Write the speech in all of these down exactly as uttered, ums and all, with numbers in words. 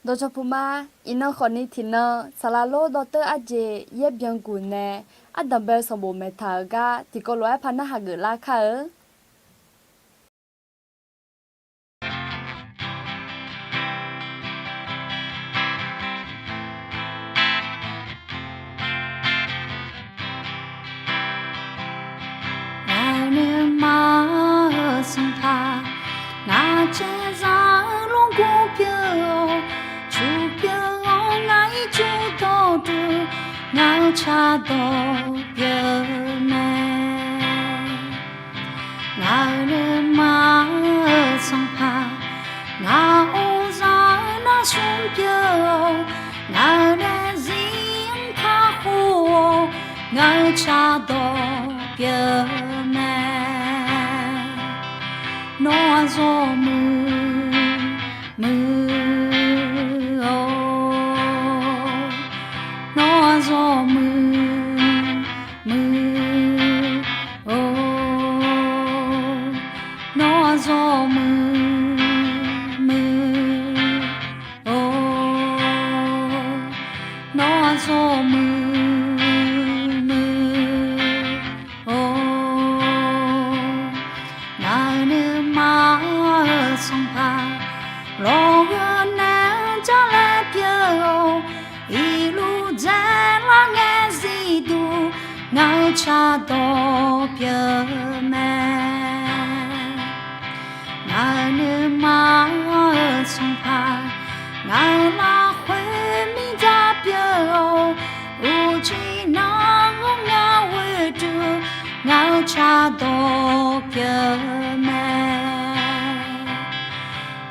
Dawqcawq puq ma. Iqnan khawfni tiqnan saqlaq lor dawrteur arjeq yaer byanguq nae ardanq bae-eu sanqbof maeqtaq-euq gar tiqkawv lof-aer par narhaq geuflar kar-eu. Ngaq-euq nuima-euq sanqpaq, ngaq caerzaq-eu lorgur pyeuf-awr, cuq pyeuf-awr ngaq-ir cur dawqdeuq, ngaq-euq cardawq pyeuf mae. Ngaq-euq nuima-euq sanqpaq, ngaq uqzaq-eu narsmr pyeuf-awr, ngaq-euq daefzir-anr kakhof-awr, ngaq-euq cardawq pyeuf mae. Nawr-aq zawmuiq muiq-awr, nawr-aq zawmuiq muiq-awr, nawr-aq zawmuiq muiq-awr, nawr-aq zawmuiq muiq-awr. Ngaq-euq nuima-euq sanqpaq, lawqgeur naeq-anr jar laer pyeuf-awr, iqluf dzaelar ngae zifduq, ngaq-euq cardawq pyeuf mae. Ngaq-euq nuima-euq sanqpaq, ngaq-euq lafkhoer mirdzaq pyeuf-awr, uqcif nar-anr ngaq ghoeduq, ngaq-euq cardawq pyeuf mae.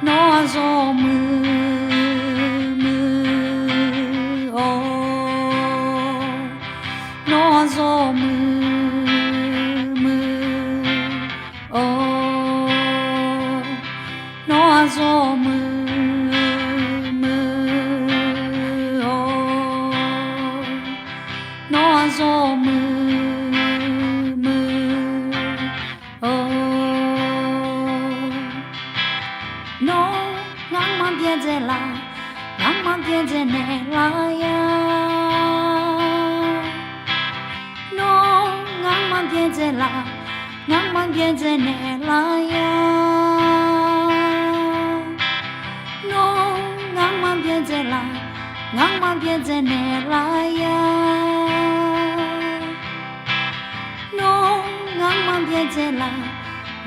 Nawr-aq zawmuiq muiq-awr, nawr-aq zawmuiq muiq-awr, nawr-aq zawmuiq muiq-awr, nawr-aq zawmuiq muiq-awr. Nawr ngar maqbyaerdzae laf, ngar maqbyaerdzae naeqlaf-a. Nawr ngar maqbyaerdzae laf, ngar maqbyaerdzae naeqlaf-a. Nawr ngar maqbyaerdzae laf, ngar maqbyaerdzae naeqlaf-a. Nawr ngar maqbyaerdzae laf,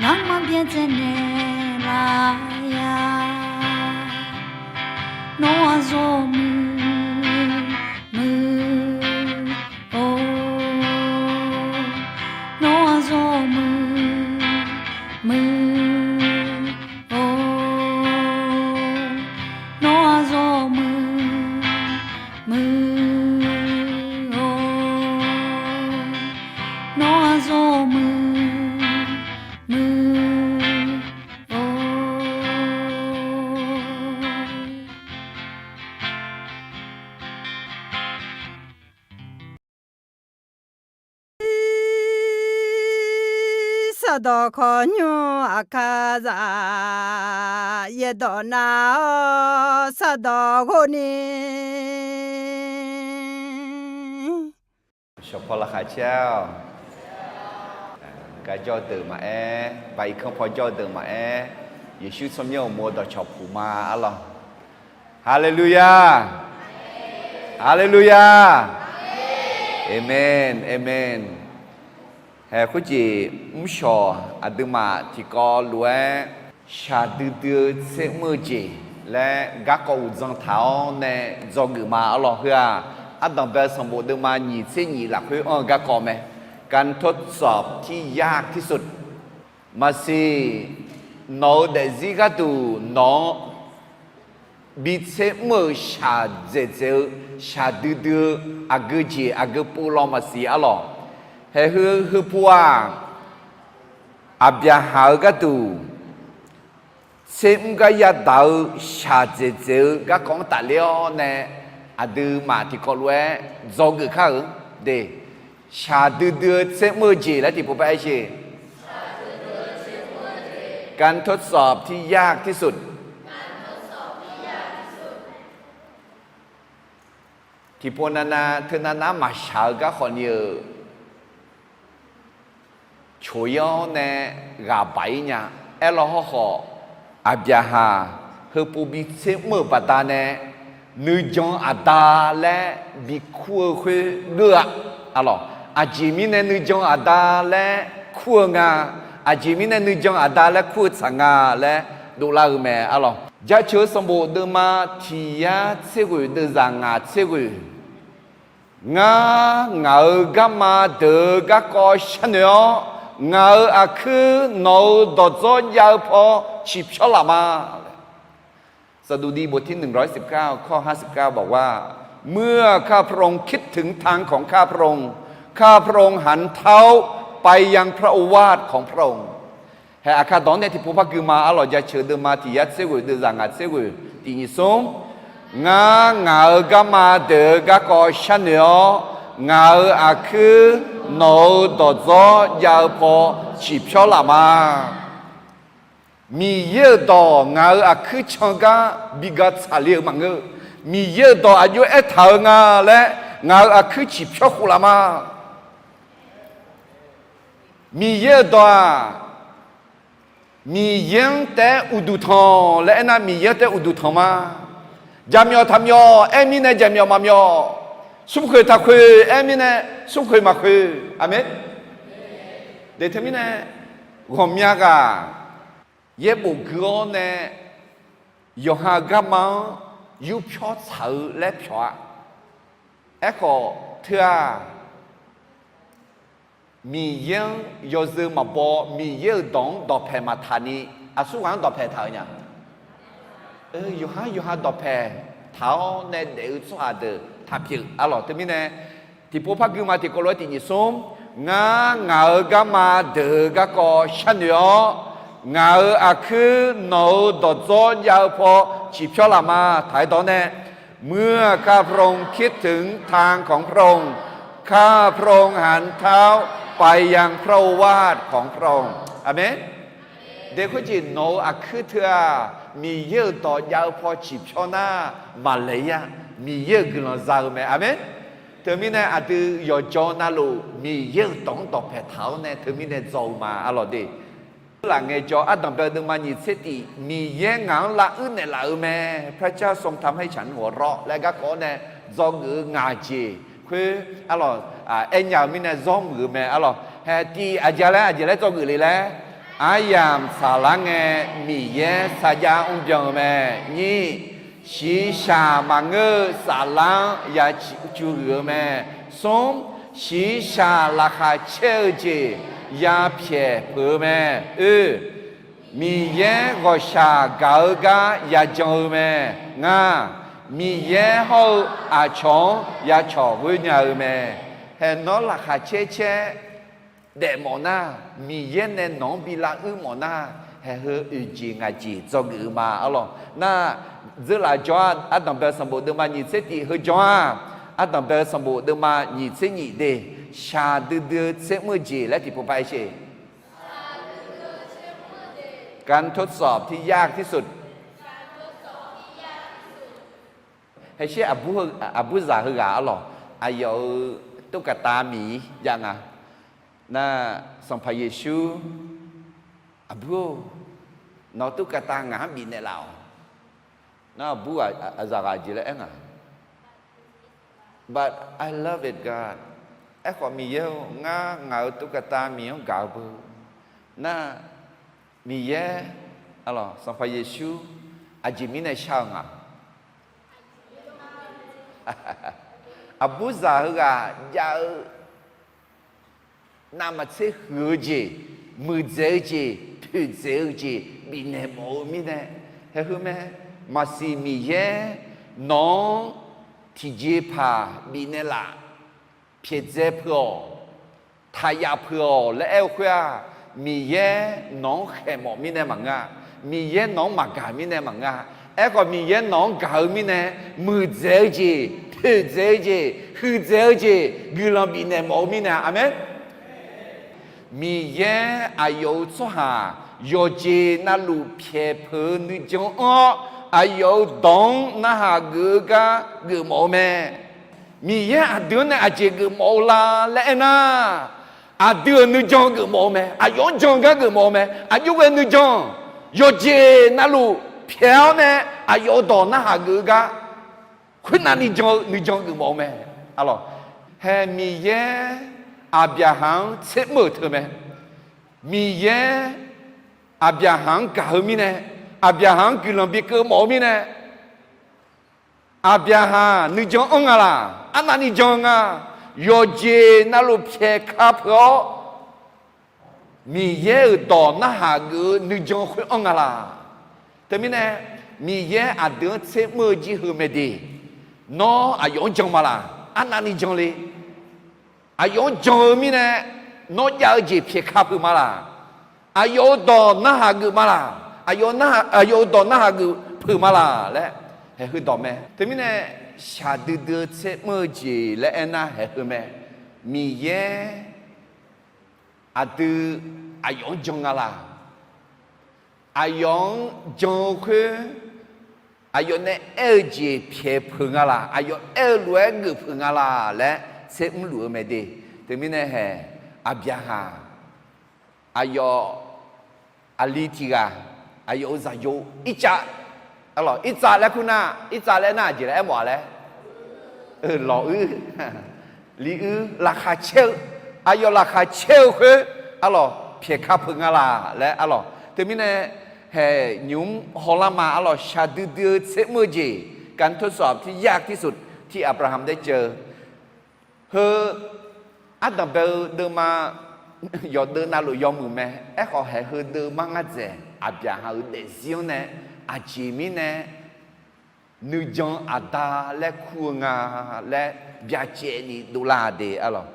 ngar maqbyaerdzae naeqlaf-a. Nawr-aq zawmuiq muiq-awr, nawr-aq zawmuiq muiq-awr, nawr-aq zawmuiq muiq-awr, nawr-aq zawmuiq muiq-awr. Sardawq khawqnymr aqkar zaf, yaerdawq nar-awr sardawq ghofni. Shawqpaw laqkhaq caer-awq. Gar jawr-eu deuq maqaer, ba irkanr paw jawr-eu deuq maqaer, Yeqsur tsawrmyanr uqmov-eu dawqcawq puq ma arlawq. Haleluya! Haleluya! Amen, amen. Haeq khoerjeq mrshawq aqduimaf tiqkawv lof-aer shaqdui dui-eu tser mr-eu jeq laer garkawv uqdzan taq-awr nae dzawgeuf ma arlawq. Heu-aq, ardanq bae-eu sanqbof deuvma nyiq tser nyiq lafkhoer anr-eu garkawv mae. การทดสอบที่ยากที่สุด. Maqsiq, nawq-euq daefzir gharduq nawq-anr bi tser mr-euq shaqdzaeq dzaeq-eu, shaqdui dui-eu aqgeu jeq aqgeu pov law maqsiq arlawq. Haeq heu heu pov-aq, Aqbyaqhaq-euq gharduq tser mr gar yadaq-eu shaqdzaeq dzaeq-eu garkawv-anr tafler-awr nae, aqduimaf tiqkawv lof-aer dzawgeuf kar-euq de. Shaqdui dui-eu tser mr-eu jeq laer tiqpov par aer sher. การทดสอบที่ยากที่สุด. Tiqpov navnav teunav nar maqshaq-eu garkhawf ni-euq coq-ir-awr nae ghaq baq-ir nya. Aerlaw hawrkhawf, Aqbyaqhaq heupov bi tser mr-euq baqdanae, nuijan aqda laer bi kur-eu khoer geur-a. Aqlawq, aqjeq mirnae nuijan aqda laer kur-eu nga, aqjeq mirnae nuijan aqda laer kur-eu tsaq nga laer dovlar-eu mae. Aqlawq, Jaceuq-eu sanqbof deuvma tiq yar tser ghoeq deuvzaq ngaq tser ghoeq, Ngar, ngaq-euq garma deuq-eu garkawv sharnoeq-awr, ngaq-euq aqkuir nawq-euq dawqdzawr jav-eu paw ciqpyawr laf ma. สดุดีบทที่หนึ่งร้อยสิบเก้า ข้อห้าสิบเก้า บอกว่า เมื่อข้าพระองค์คิดถึงทางของข้าพระองค์ ข้าพระองค์หันเท้าไปยังพระโอวาทของพระองค์ Hae, aqkar dawq-anr nae tiqpov par gui ma. Arlawq, Jaceuq deuvma tiq yar tser ghoeq deuvzaq ngaq tser ghoeq tiq nyiq smr. Ngar, ngaq-euq garma deuq-eu garkawv sharnoeq-awr, ngaq-euq aqkuir nawq-euq dawqdzawr jav-eu paw ciqpyawr laf ma. Miqyaer-euq dawq ngaq-euq aqkuir can gar bi ga tsaqle-euq maqngeur. Miqyaer-euq dawq aqjox aertaq-eu nga laer ngaq-euq aqkuir ciqpyawr khof laf ma. Miqyaer-euq dawq-aq, Miqyaer-anr taef-aer uqduq tanq laer aernar, Miqyaer-anr taef-aer uqduq tanq ma. Jaqmyawf taqmyawf aer mirnae jaqmyawf maqmyawf, smrkhoeq taqkhoeq aer mirnae smrkhoeq maqkhoeq. Aqmeq. Deuq teumirnae ghawqmya ghaq yaerbof gui-awr nae yawqha-eu garma-anr yurpyawr tsaq-eu laer pyawq-a. Aerkhawf teu-aq, Miqyaer-anr yawzeu maqbaw, Miqyaer-euq dawq-anr dawqpaeq maqtaq ni, aqsurghaq-anr dawqpaeq taq-eu nya. Yawqha-anr yawqha dawqpaeq taq-awr nae daef-eu tsawrhaq deuq taq pyeuf. Arlawq, teumirnae tiqpov par gui ma. Tiqkawv lof-aer tiq nyiq smr. Ngar, ngaq-euq garma deuq-eu garkawv sharnoeq-awr, ngaq-euq aqkuir nawq-euq dawqdzawr jav-eu paw ciqpyawr laf ma. Taq-aer dawq-awr nae เมื่อข้าพระองค์คิดถึงทางของพระองค์ ข้าพระองค์หันเท้าไปยังพระโอวาทของพระองค์ Aqmeq. Dae khoerjeq nawq-euq aqkuir teu-aq, Miqyaer-euq dawq jav-eu paw ciqpyawr nar, maqlaeq-ir-a. Miqyaer-euq guiqlanq za-eu mae. Aqmeq. Teumirnae aqdui yawqjawr navluf Miqyaer-euq dawq-anr dawqpaeq taq-awr nae teumirnae dzaw-eu ma. Arlawq de, laf ngaejawr, ardanqbae-eu deuvma nyiq tser tif, Miqyaer ngaq-anr lavuir naeqlaf-eu mae, พระเจ้าทรงทำให้ฉันหัวเราะ laer garkawv-awr nae dzawgeuf-eu ngaq jeq khoer, arlawq, aernya-eu mirnae zawr muiq-eu mae. Arlawq, hae tif aqja laer aqjeq laer dzawgeuf le laer, aryamq saflar ngae Miqyaer sarjax mrbyan-eu mae. Nyir, shiqshaq maqngeur-eu saflar-anr ya cu huiq-eu mae. Smr, shiqshaq laqkhaq caer-eu jeq ya pyaeq peuq-eu mae. Oe, Miqyaer ghawqshaq gaq-eu gar yajan-eu mae. Ngar, Miqyaer hawr-eu aqcawq-anr ya cawq ghoer nya-eu mae. Hae, nawr laqkhaq caer caer daefmawf nar, Miqyaer nae nawq-anr bi lavuir mawf nar, hae heu oeq jeq ngaq jeq dzawgeuf-eu ma. Arlawq, nar, dzeurlaf jawr-a, ardanqbae sanqbof deuvma nyiq tser tif heu jawr-aq, ardanqbae sanqbof deuvma nyiq tser nyif de, shaqdui dui-eu tser mr-eu jeq laer tiqpov par aer sher. การทดสอบที่ยากที่สุด Hae sher, aqburzaq heughaq arlawq, aqyawf-euq ตุ๊กตาหมี jav nga. Nar, Sanqpaq Yeqsur, aqbur-or, nawq-euq ตุ๊กตา ngaq-anr bifnaeq laf-awq. Nar, aqbur aqzaq ghaq jeq laer aer nga. But I love it, God. Aerkhawf Miqyaer-or, ngar ngaq-euq ตุ๊กตา Miqyaer-anr gaq-eu beu. Nar, Miqyaer, arlawq, Sanqpaq Yeqsur, aqjeq mirnae shar-eu nga. Aqburzaq heughaq jav-eu navmaqtser huiq-eu jeq, muiqdzaeq-eu jeq, toeqdzaeq-eu jeq bifnaeq mawf-eu mirnae, hae heu mae. Maqsiq Miqyaer nawq-anr tiqjeq paq bifnaeq laf, pyaeqdzae peuq-awq, taqyaf peuq-awq laer aer-eu khoer-aq, Miqyaer nawq-anr khaeq mawf mirnae maqngeur-a. Miqyaer nawq-anr maqgaq mirnae maqngeur-a. Aerkhawf Miqyaer nawq-anr gaq-eu mirnae, muiqdzaeq-eu jeq, toeqdzaeq-eu jeq, huiqdzaeq-eu jeq guiqlanq bifnaeq mawf-eu mirnae. Aqmeq. Miqyaer aqyawf-euq tsawrhaq yawqjeq navluf pyaeq peuq-eu nuijan anr-awr, aqyawf-euq dawq-anr narhaq geuf-eu gar geufmawf-eu mae. Miqyaer aqdui-anr nae aqjeq geufmawf-eu la laer aernar, aqdui-euq nuijan geufmawf-eu mae. Aqyawf-anr jan-eu gar geufmawf-eu mae. Aqjox ghae nuijan, yawqjeq navluf pyaeq-awr nae aqyawf-euq dawq narhaq geuf-eu gar, khoernav ni jan-eu nuijan geufmawf-eu mae. Alawq, hae Miqyaer Aqbyaqhaq-anr tsermr-euq teu mae. Miqyaer Aqbyaqhaq-anr gaq-eu mirnae, Aqbyaqhaq-anr guiqlanq bikeuv mawf-eu mirnae, Aqbyaqhaq nuijan anr nga laq? Arnavni jan-eu nga? Yawqjeq navluf pyaeq ka peuq-awr, Miqyaer-euq dawq narhaq geuf-eu nuijan khoer anr nga laq? Teumirnae, Miqyaer aqdui-anr tsermr-eu jir heu mae de. Nawr aqyawf-anr jan ma laq? Arnavni jan le. Aqyawf-anr jan-eu mirnae, nawr jav-eu jeq pyaeq ka peuq ma laq? Aqyawf-euq dawq narhaq geuf ma laq? Aqyawf, aqyawf-euq dawq narhaq geuf peuq ma laq laer haeq heudawq mae. Teumirnae, shaqdui dui-eu tsermr-eu jeq laer aernar haeq heu mae. Miqyaer aqdui aqyawf-anr jan nga laq? Aqyawf-anr jan-eu khoer, aqyawf nae aer-eu jeq pyaeq peuq nga laq? Aqyawf aer-eu lof-aer geuf peuq nga laq laer tsermr luf-eu mae de. Teumirnae haeq, Aqbyaqhaq, aqyawf aqli tiq ghaq, aqyawf-euq zaqyo Irtsav, Irtsav laer kur nar, Irtsav laer nar aqjeq laer aermawf-a laer, lawq uir, li uir laqkhaq caer-eu, aqyawf laqkhaq caer-eu khoer, arlawq, pyaeq ka peuq nga laq laer arlawq. Teumirnae, haeq nymq mr hawlar ma arlawq, shaqdui dui-eu tsermr-eu jeq, การทดสอบที่ยากที่สุดที่อับราฮัมได้เจอ Heu ardanq bae-eu deuvma yawqdeuv navluf yawmuiq mae. Aerkhawf, haeq heu deuvma ngar dzaeq, Aqbyaqhaq-euq daefzir-anr nae aqjeq mirnae nuijan aqda laer kur-eu nga laer byacaevni dovlar de arlawq.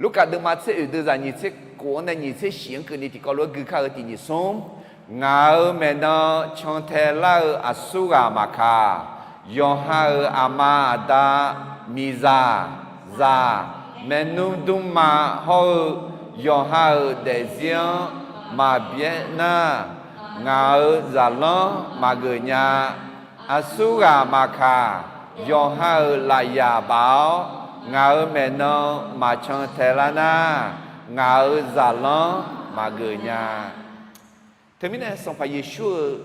Lurkaf deuvma tser oeq deuv zaq nyiq tser khof-anr nae nyiq tser shif-anr keuvni tiqkawv lof-aer gui kar-eu tiq nyiq smr, ngaq-euq maeqnan cantae lar-eu aqsurghaq maqkaq, yawqha-euq aqma aqda, miqzaq, zaq, maernmr dmrma hawr-eu yawqha-euq daefzir-anr maqbyaer nar, ngaq-euq zaqlanr maqgeuf nya. Aqsurghaq maqkaq, yawqha-euq lafyaq baf-awr, ngaq-euq maeqnan maqcan tae lar nar, ngaq-euq zaqlanr maqgeuf nya. Teumirnae Sanqpaq Yeqsur-euq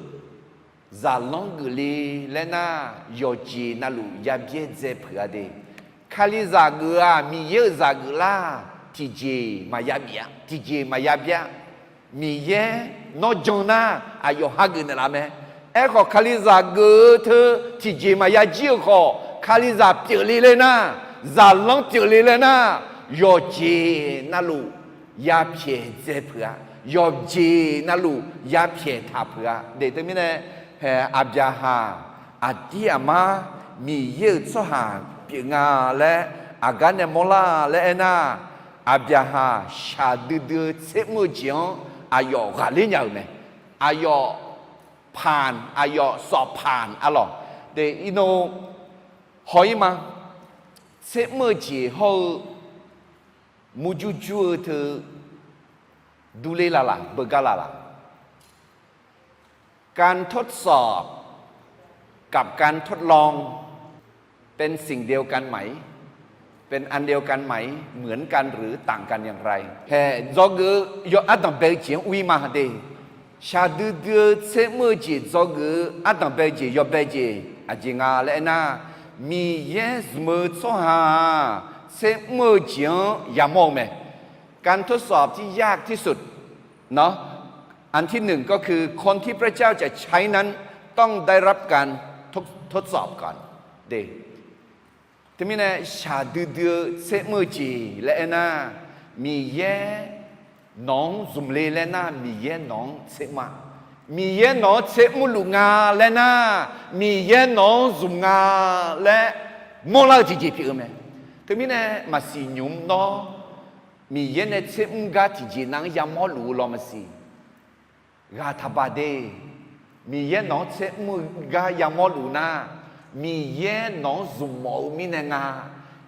zaqlanr geufle laer nar, yawqjeq navluf yabyaer dzae peuq-a de. Kalizaq geuf-aq, Miqyaer-euq zaq geuf lar, tiqjeq maqya bif-a, tiqjeq maqya byaer-a. Miqyaer nawr jan nar, aqyawf hageuf naeqlaf mae. Aerkhawf, Kalizaq geuf-eu teu tiqjeq maqya jir-eu khawf, Kalizaq pyeufle laer nar, zaqlanr pyeufle laer nar, yawqjeq navluf yapyaeq dzae peuq-a, yawqjeq navluf yapyaeq taq peuq-a. Deuq teumirnae, haeq Aqbyaqhaq aqdir aqmar Miqyaer-euq tsawrhaq pyeuf nga laer aqgar nae mawrlar laer aernar, Aqbyaqhaq shaqdui dui-eu tsermr-eu jeq-anr aqyawf ghaqler nya-euq mae. Aqyawf paq, aqyawf sawf paq arlawq. De, iqnan haw-ir ma. Tsermr-eu jeq hawr-eu murjur jur-eu teu durler laf laq, beugar laf laq. การทดสอบ กับการทดลอง เป็นสิ่งเดียวกันไหม เป็นอันเดียวกันไหม เหมือนกันหรือต่างกันอย่างไร haeq dzawgeuf-eu yaw ardanq bae-eu jeq-anr ur-ir ma de. Shaqdui dui-eu tsermr-eu jeq dzawgeuf-eu ardanq bae-eu jeq yawbae jeq aqjeq nga laer aernar, Miqyaer zmq-eu tsawrhaq-aq, tsermr-eu jeq-anr yamawr-eu mae. การทดสอบที่ยากที่สุด เนาะ อันที่หนึ่งก็คือคนที่พระเจ้าจะใช้นั้นต้องได้รับการทดสอบก่อน de. Teumirnae shaqdui dui-eu tsermr-eu jeq laer aernar, Miqyaer nawq-anr zmq le laer nar, Miqyaer nawq-anr tsermr-a. Miqyaer nawq-anr tsermr luf nga laer nar, Miqyaer nawq-anr zmq nga laer mawrlar-eu tiqjeq pyeuf-eu mae. Teumirnae maqsiq nymq mr nawr, Miqyaer nae tsermr gar tiqjeq nav-anr yamawr luf-eu lawr maqsiq. Ghaq taqbaq de. Miqyaer nawq-anr tsermr-eu gar yamawr luf nar, Miqyaer nawq-anr zmq mawf-eu mirnae nga.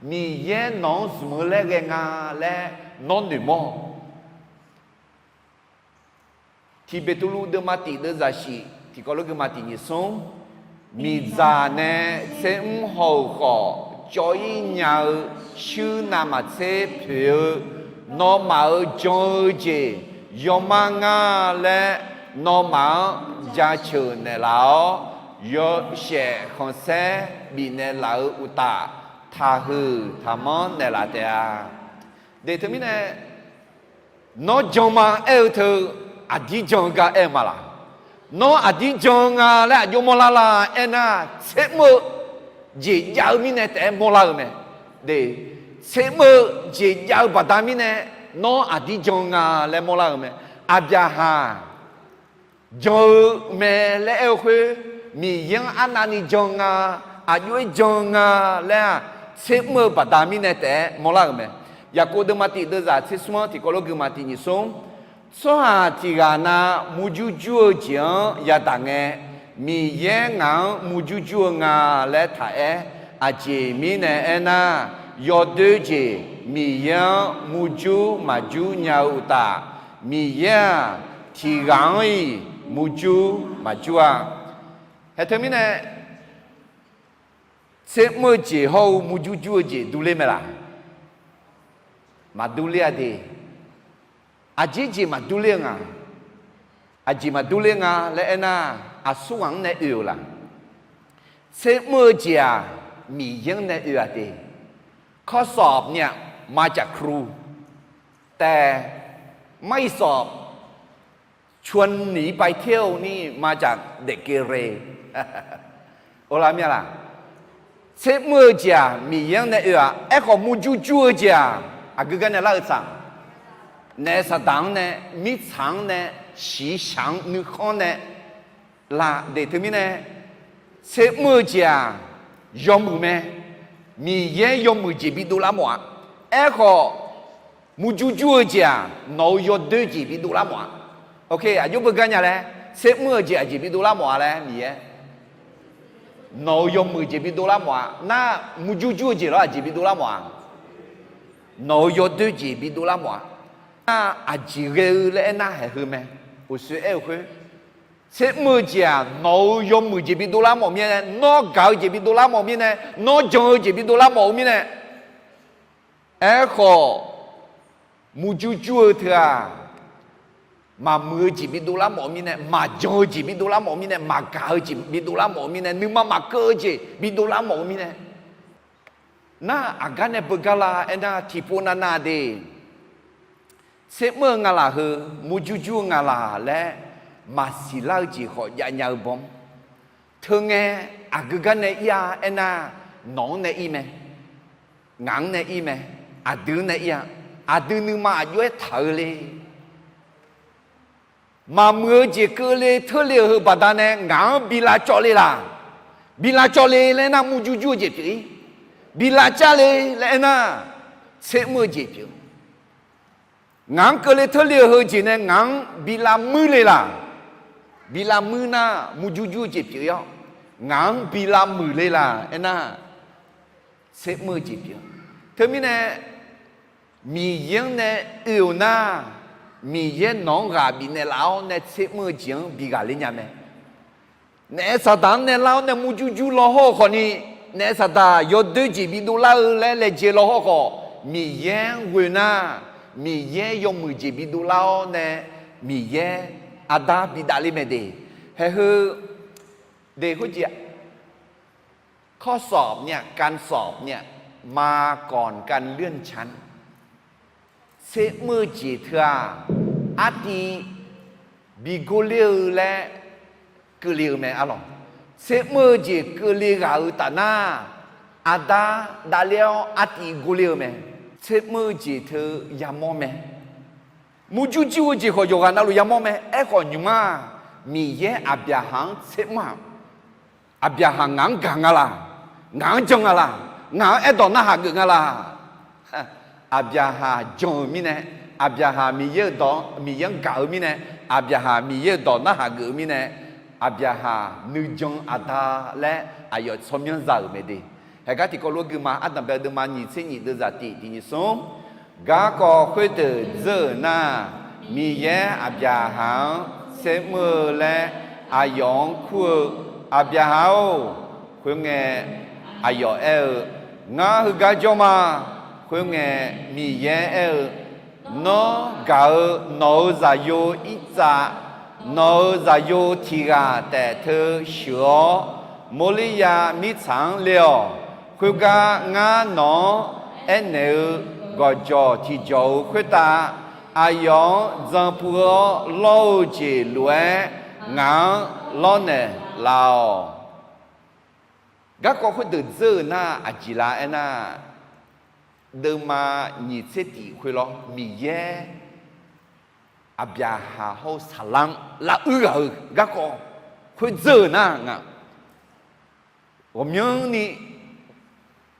Miqyaer nawq-anr zmq-eu laer ghae nga laer nawr noeqmawr. Tiq Beqtuvluv deuvma tiq deuv zaqsiq tiqkawv lof gui ma tiq nyiq smr, miqdzaq nae tsermr haw-euq khawf, cawv-ir nya-eu shuir navmaqtser poeq-eu, nawmaf-euq jan-eu jeq yawmar ngar laer, nawmaf-anr jaceuq naeqlaf-awr, yawshaef khanqsaer bifnaeq laf-eu uqtaf, taqhuiq taqmanr naeqlaf taef-a. Deuq teumirnae, nawr jan ma aer-eu teu, aqdir jan-eu gar aer-eu ma laq? Nawr aqdir jan-eu nga laer aqjox mawrlar la aernar, tsermr-eu jeq jav-eu mirnae taef-aer mawrlar-eu mae. Deuq, tsermr-eu jeq jav-eu baqda mirnae, nawr aqdir jan-eu nga laer mawrlar-eu mae. Aqbyaqhaq jan-eu mae laer aer-eu khoer, Miqyaer-anr arnavni jan nga, aqjox-aer jan nga laer-aq, tsermr-eu baqda mirnae taef-aer mawrlar-euq mae. Yaqkov deuvma tiq deuvzaq tser smr-anr tiqkawv lof guima tiq nyiq smr, tsawrhaq tiq ghaq na murjur jur-eu jeq-anr yadaq ngae, Miqyaer ngaq-anr murjur jur-eu nga laer taq aer, aqjeq mirnae aernar, yawdoer jeq Miqyaer-anr murjur maqjur nya-eu uqtaf, Miqyaer-aq, tiq ghaq-anr-iq murjur maqjur-a. Haeq teumirnae, tsermr-eu jeq hawr-eu murjur jur-eu jeq durler mae laq? Maqdurler-a de. Aqjeq jeq maqdurler-eu nga. Aqjeq maqdurler nga laer aernar, aqsur ghaq-anr nae oe-euq laq? Tsermr-eu jeq-aq, Miqyaer-anr nae oe-a de. ข้อสอบเนี่ย มาจากครู แต่ไม่สอบ ชวนหนีไปเที่ยวนี่ มาจากเด็กเกเร Olar mir-a laq? Tsermr-eu jeq-aq, Miqyaer-anr nae oe-aq, aerkhawf murjur jur-eu jeq-aq, aqgeu gar nae lar-eu tsaq? Naef saqdaq-anr nae, mirtsaq-anr nae, shiqshaq-anr nuikhanr nae, laq deuq teumirnae, tsermr-eu jeq-aq, yawmuiq mae. Miqyaer yawmuiq jeq bidov lar mawf-a. Aerkhawf, murjur jur-eu jeq-aq, nawq-euq yawdoer jeq bidov lar mawf-a. Aqjox beugar nya laer, tsermr-eu jeq aqjeq bidov lar mawf-a laer Miqyaer, nawq-euq yawmuiq jeq bidov lar mawf-a. Nar murjur jur-eu jeq lawr aqjeq bidov lar mawf-a? Nawq-euq yawdoer jeq bidov lar mawf-a. Nar aqjeq ghae-eu laer aernar haeq heu mae. Uqshoe aer-eu khoer, tsermr-eu jeq-aq, nawq-euq yawmuiq jeq bidov lar mawf mirnae, nawr gaq-eu jeq bidov lar mawf mirnae, nawr jan-eu jeq bidov lar mawf-eu mirnae, aerkhawf, murjur jur-eu teu-aq, maqmuiq-eu jeq bidov lar mawf-eu mirnae, maqjan-eu jeq bidov lar mawf-eu mirnae, maqgaq-eu jeq bidov lar mawf-eu mirnae, nuima maqkeuv-eu jeq bidov lar mawf-eu mirnae, nar aqgar nae beugar la aernar, tiqpov navnav de, tsermr-eu nga laq heu, murjur jur-eu nga laq laer maqsiq lar-eu jeq khawf javnya-eu bawr. Teungae, aqgeu gar nae ir-a aernar, nawq-anr nae ir mae, ngaq-anr nae ir mae, aqdui-anr nae ir-a. Aqdui nuima aqjox-aer taq-eu le. Maqmuiq-eu jeq keuvle teurle-euq heu baqdanae ngaq-anr bi lavcawv le laq? Bi lavcawv le laer aernar, murjur jur-eu jeq pyeuf-ir. Bi lavcav le laer aernar, tsermr-eu jeq pyeuf. Ngaq-anr keuvle teurle-euq heu jeq nae ngaq-anr bi lavmuir le laq? Bi lavmuir nar, murjur jur-eu jeq pyeuf-ir-awr, ngaq-anr bi lavmuiq le laq aernar, tsermr-eu jeq pyeuf. Teumirnae, Miqyaer-anr nae oe-euq nar, Miqyaer nawq-anr ghaq bifnaeq laf-awr nae tsermr-eu jeq-anr bi ghaqler nya mae. Naef saqdaq-anr nae lar-awr nae murjur jur law hawr-eu khawfni, naef saqdaq yawdoer jeq bidov lar-eu laer laejae law hawr khawf, Miqyaer-anr ghoe nar, Miqyaer yawmuiq jeq bidov lar-awr nae, Miqyaer arda bidavler mae de. Haeq heu de khoerjeq ข้อสอบเนี่ย การสอบเนี่ย มาก่อนการเลื่อนชั้น Tsermr-eu jeq teu-aq, artiv bi gorler-eu laer keuvle-eu mae arlawq. Tsermr-eu jeq keuvle ghaq-euq taf nar, arda davler-awr artiv gorler-eu mae. Tsermr-eu jeq teu yamawr mae. Murjur jur-eu jeq khawf yawqghaq navluf yamawr mae. Aerkhawf nymq-aq, Miqyaer Aqbyaqhaq-anr tsermr-aq, Aqbyaqhaq ngaq-anr gaq nga laq? Ngaq-anr jan nga laq? Ngaq-anr aerdawq narhaq geuf nga laq? Aqbyaqhaq jan-euq mirnae, Aqbyaqhaq Miqyaer-euq dawq, Miqyaer-anr gaq-eu mirnae, Aqbyaqhaq Miqyaer-euq dawq narhaq geuf-eu mirnae, Aqbyaqhaq nuijan aqda laer aqyawf tsawrmyanr za-euq mae de. Haeqgar tiqkawv lof-aer guima ardanqbae deuvma nyiq tser nyiq deuvzaq tiq tiq nyiq smr. Garkawv khoerdeuq dzeur-euq nar, Miqyaer Aqbyaqhaq-anr tsermr-eu laer aqyawf-anr kur-eu, Aqbyaqhaq-or, khoerngae aqyawf aer-eu, Ngar heugar jawr ma. Khoerngae, Miqyaer aer-eu, Nawr gaq-eu nawq-euq zaqyo irtsav, nawq-euq zaqyo tiq ghaq taef teu sheuq-awr, Morliya mirtsaq-anr le-awq. Khoergar ngar nawq-anr aernaeq-eu gawqjawq tiqjawq-euq khoertav, aqyawf-anr jan puiv-awr lawr-eu jeq lof-aer, ngaq-anr lawrnaeq laf-awq. Garkawv khoerdeuq dzeur-euq nar aqjeq la aernar, deuvma nyiq tser tiq khoerlawr Miqyaer Aqbyaqhaq hawr-eu saqlar-anr lavuir ghaq-eu garkawv khoer dzeur-euq nar nga. Ghawqmyanrni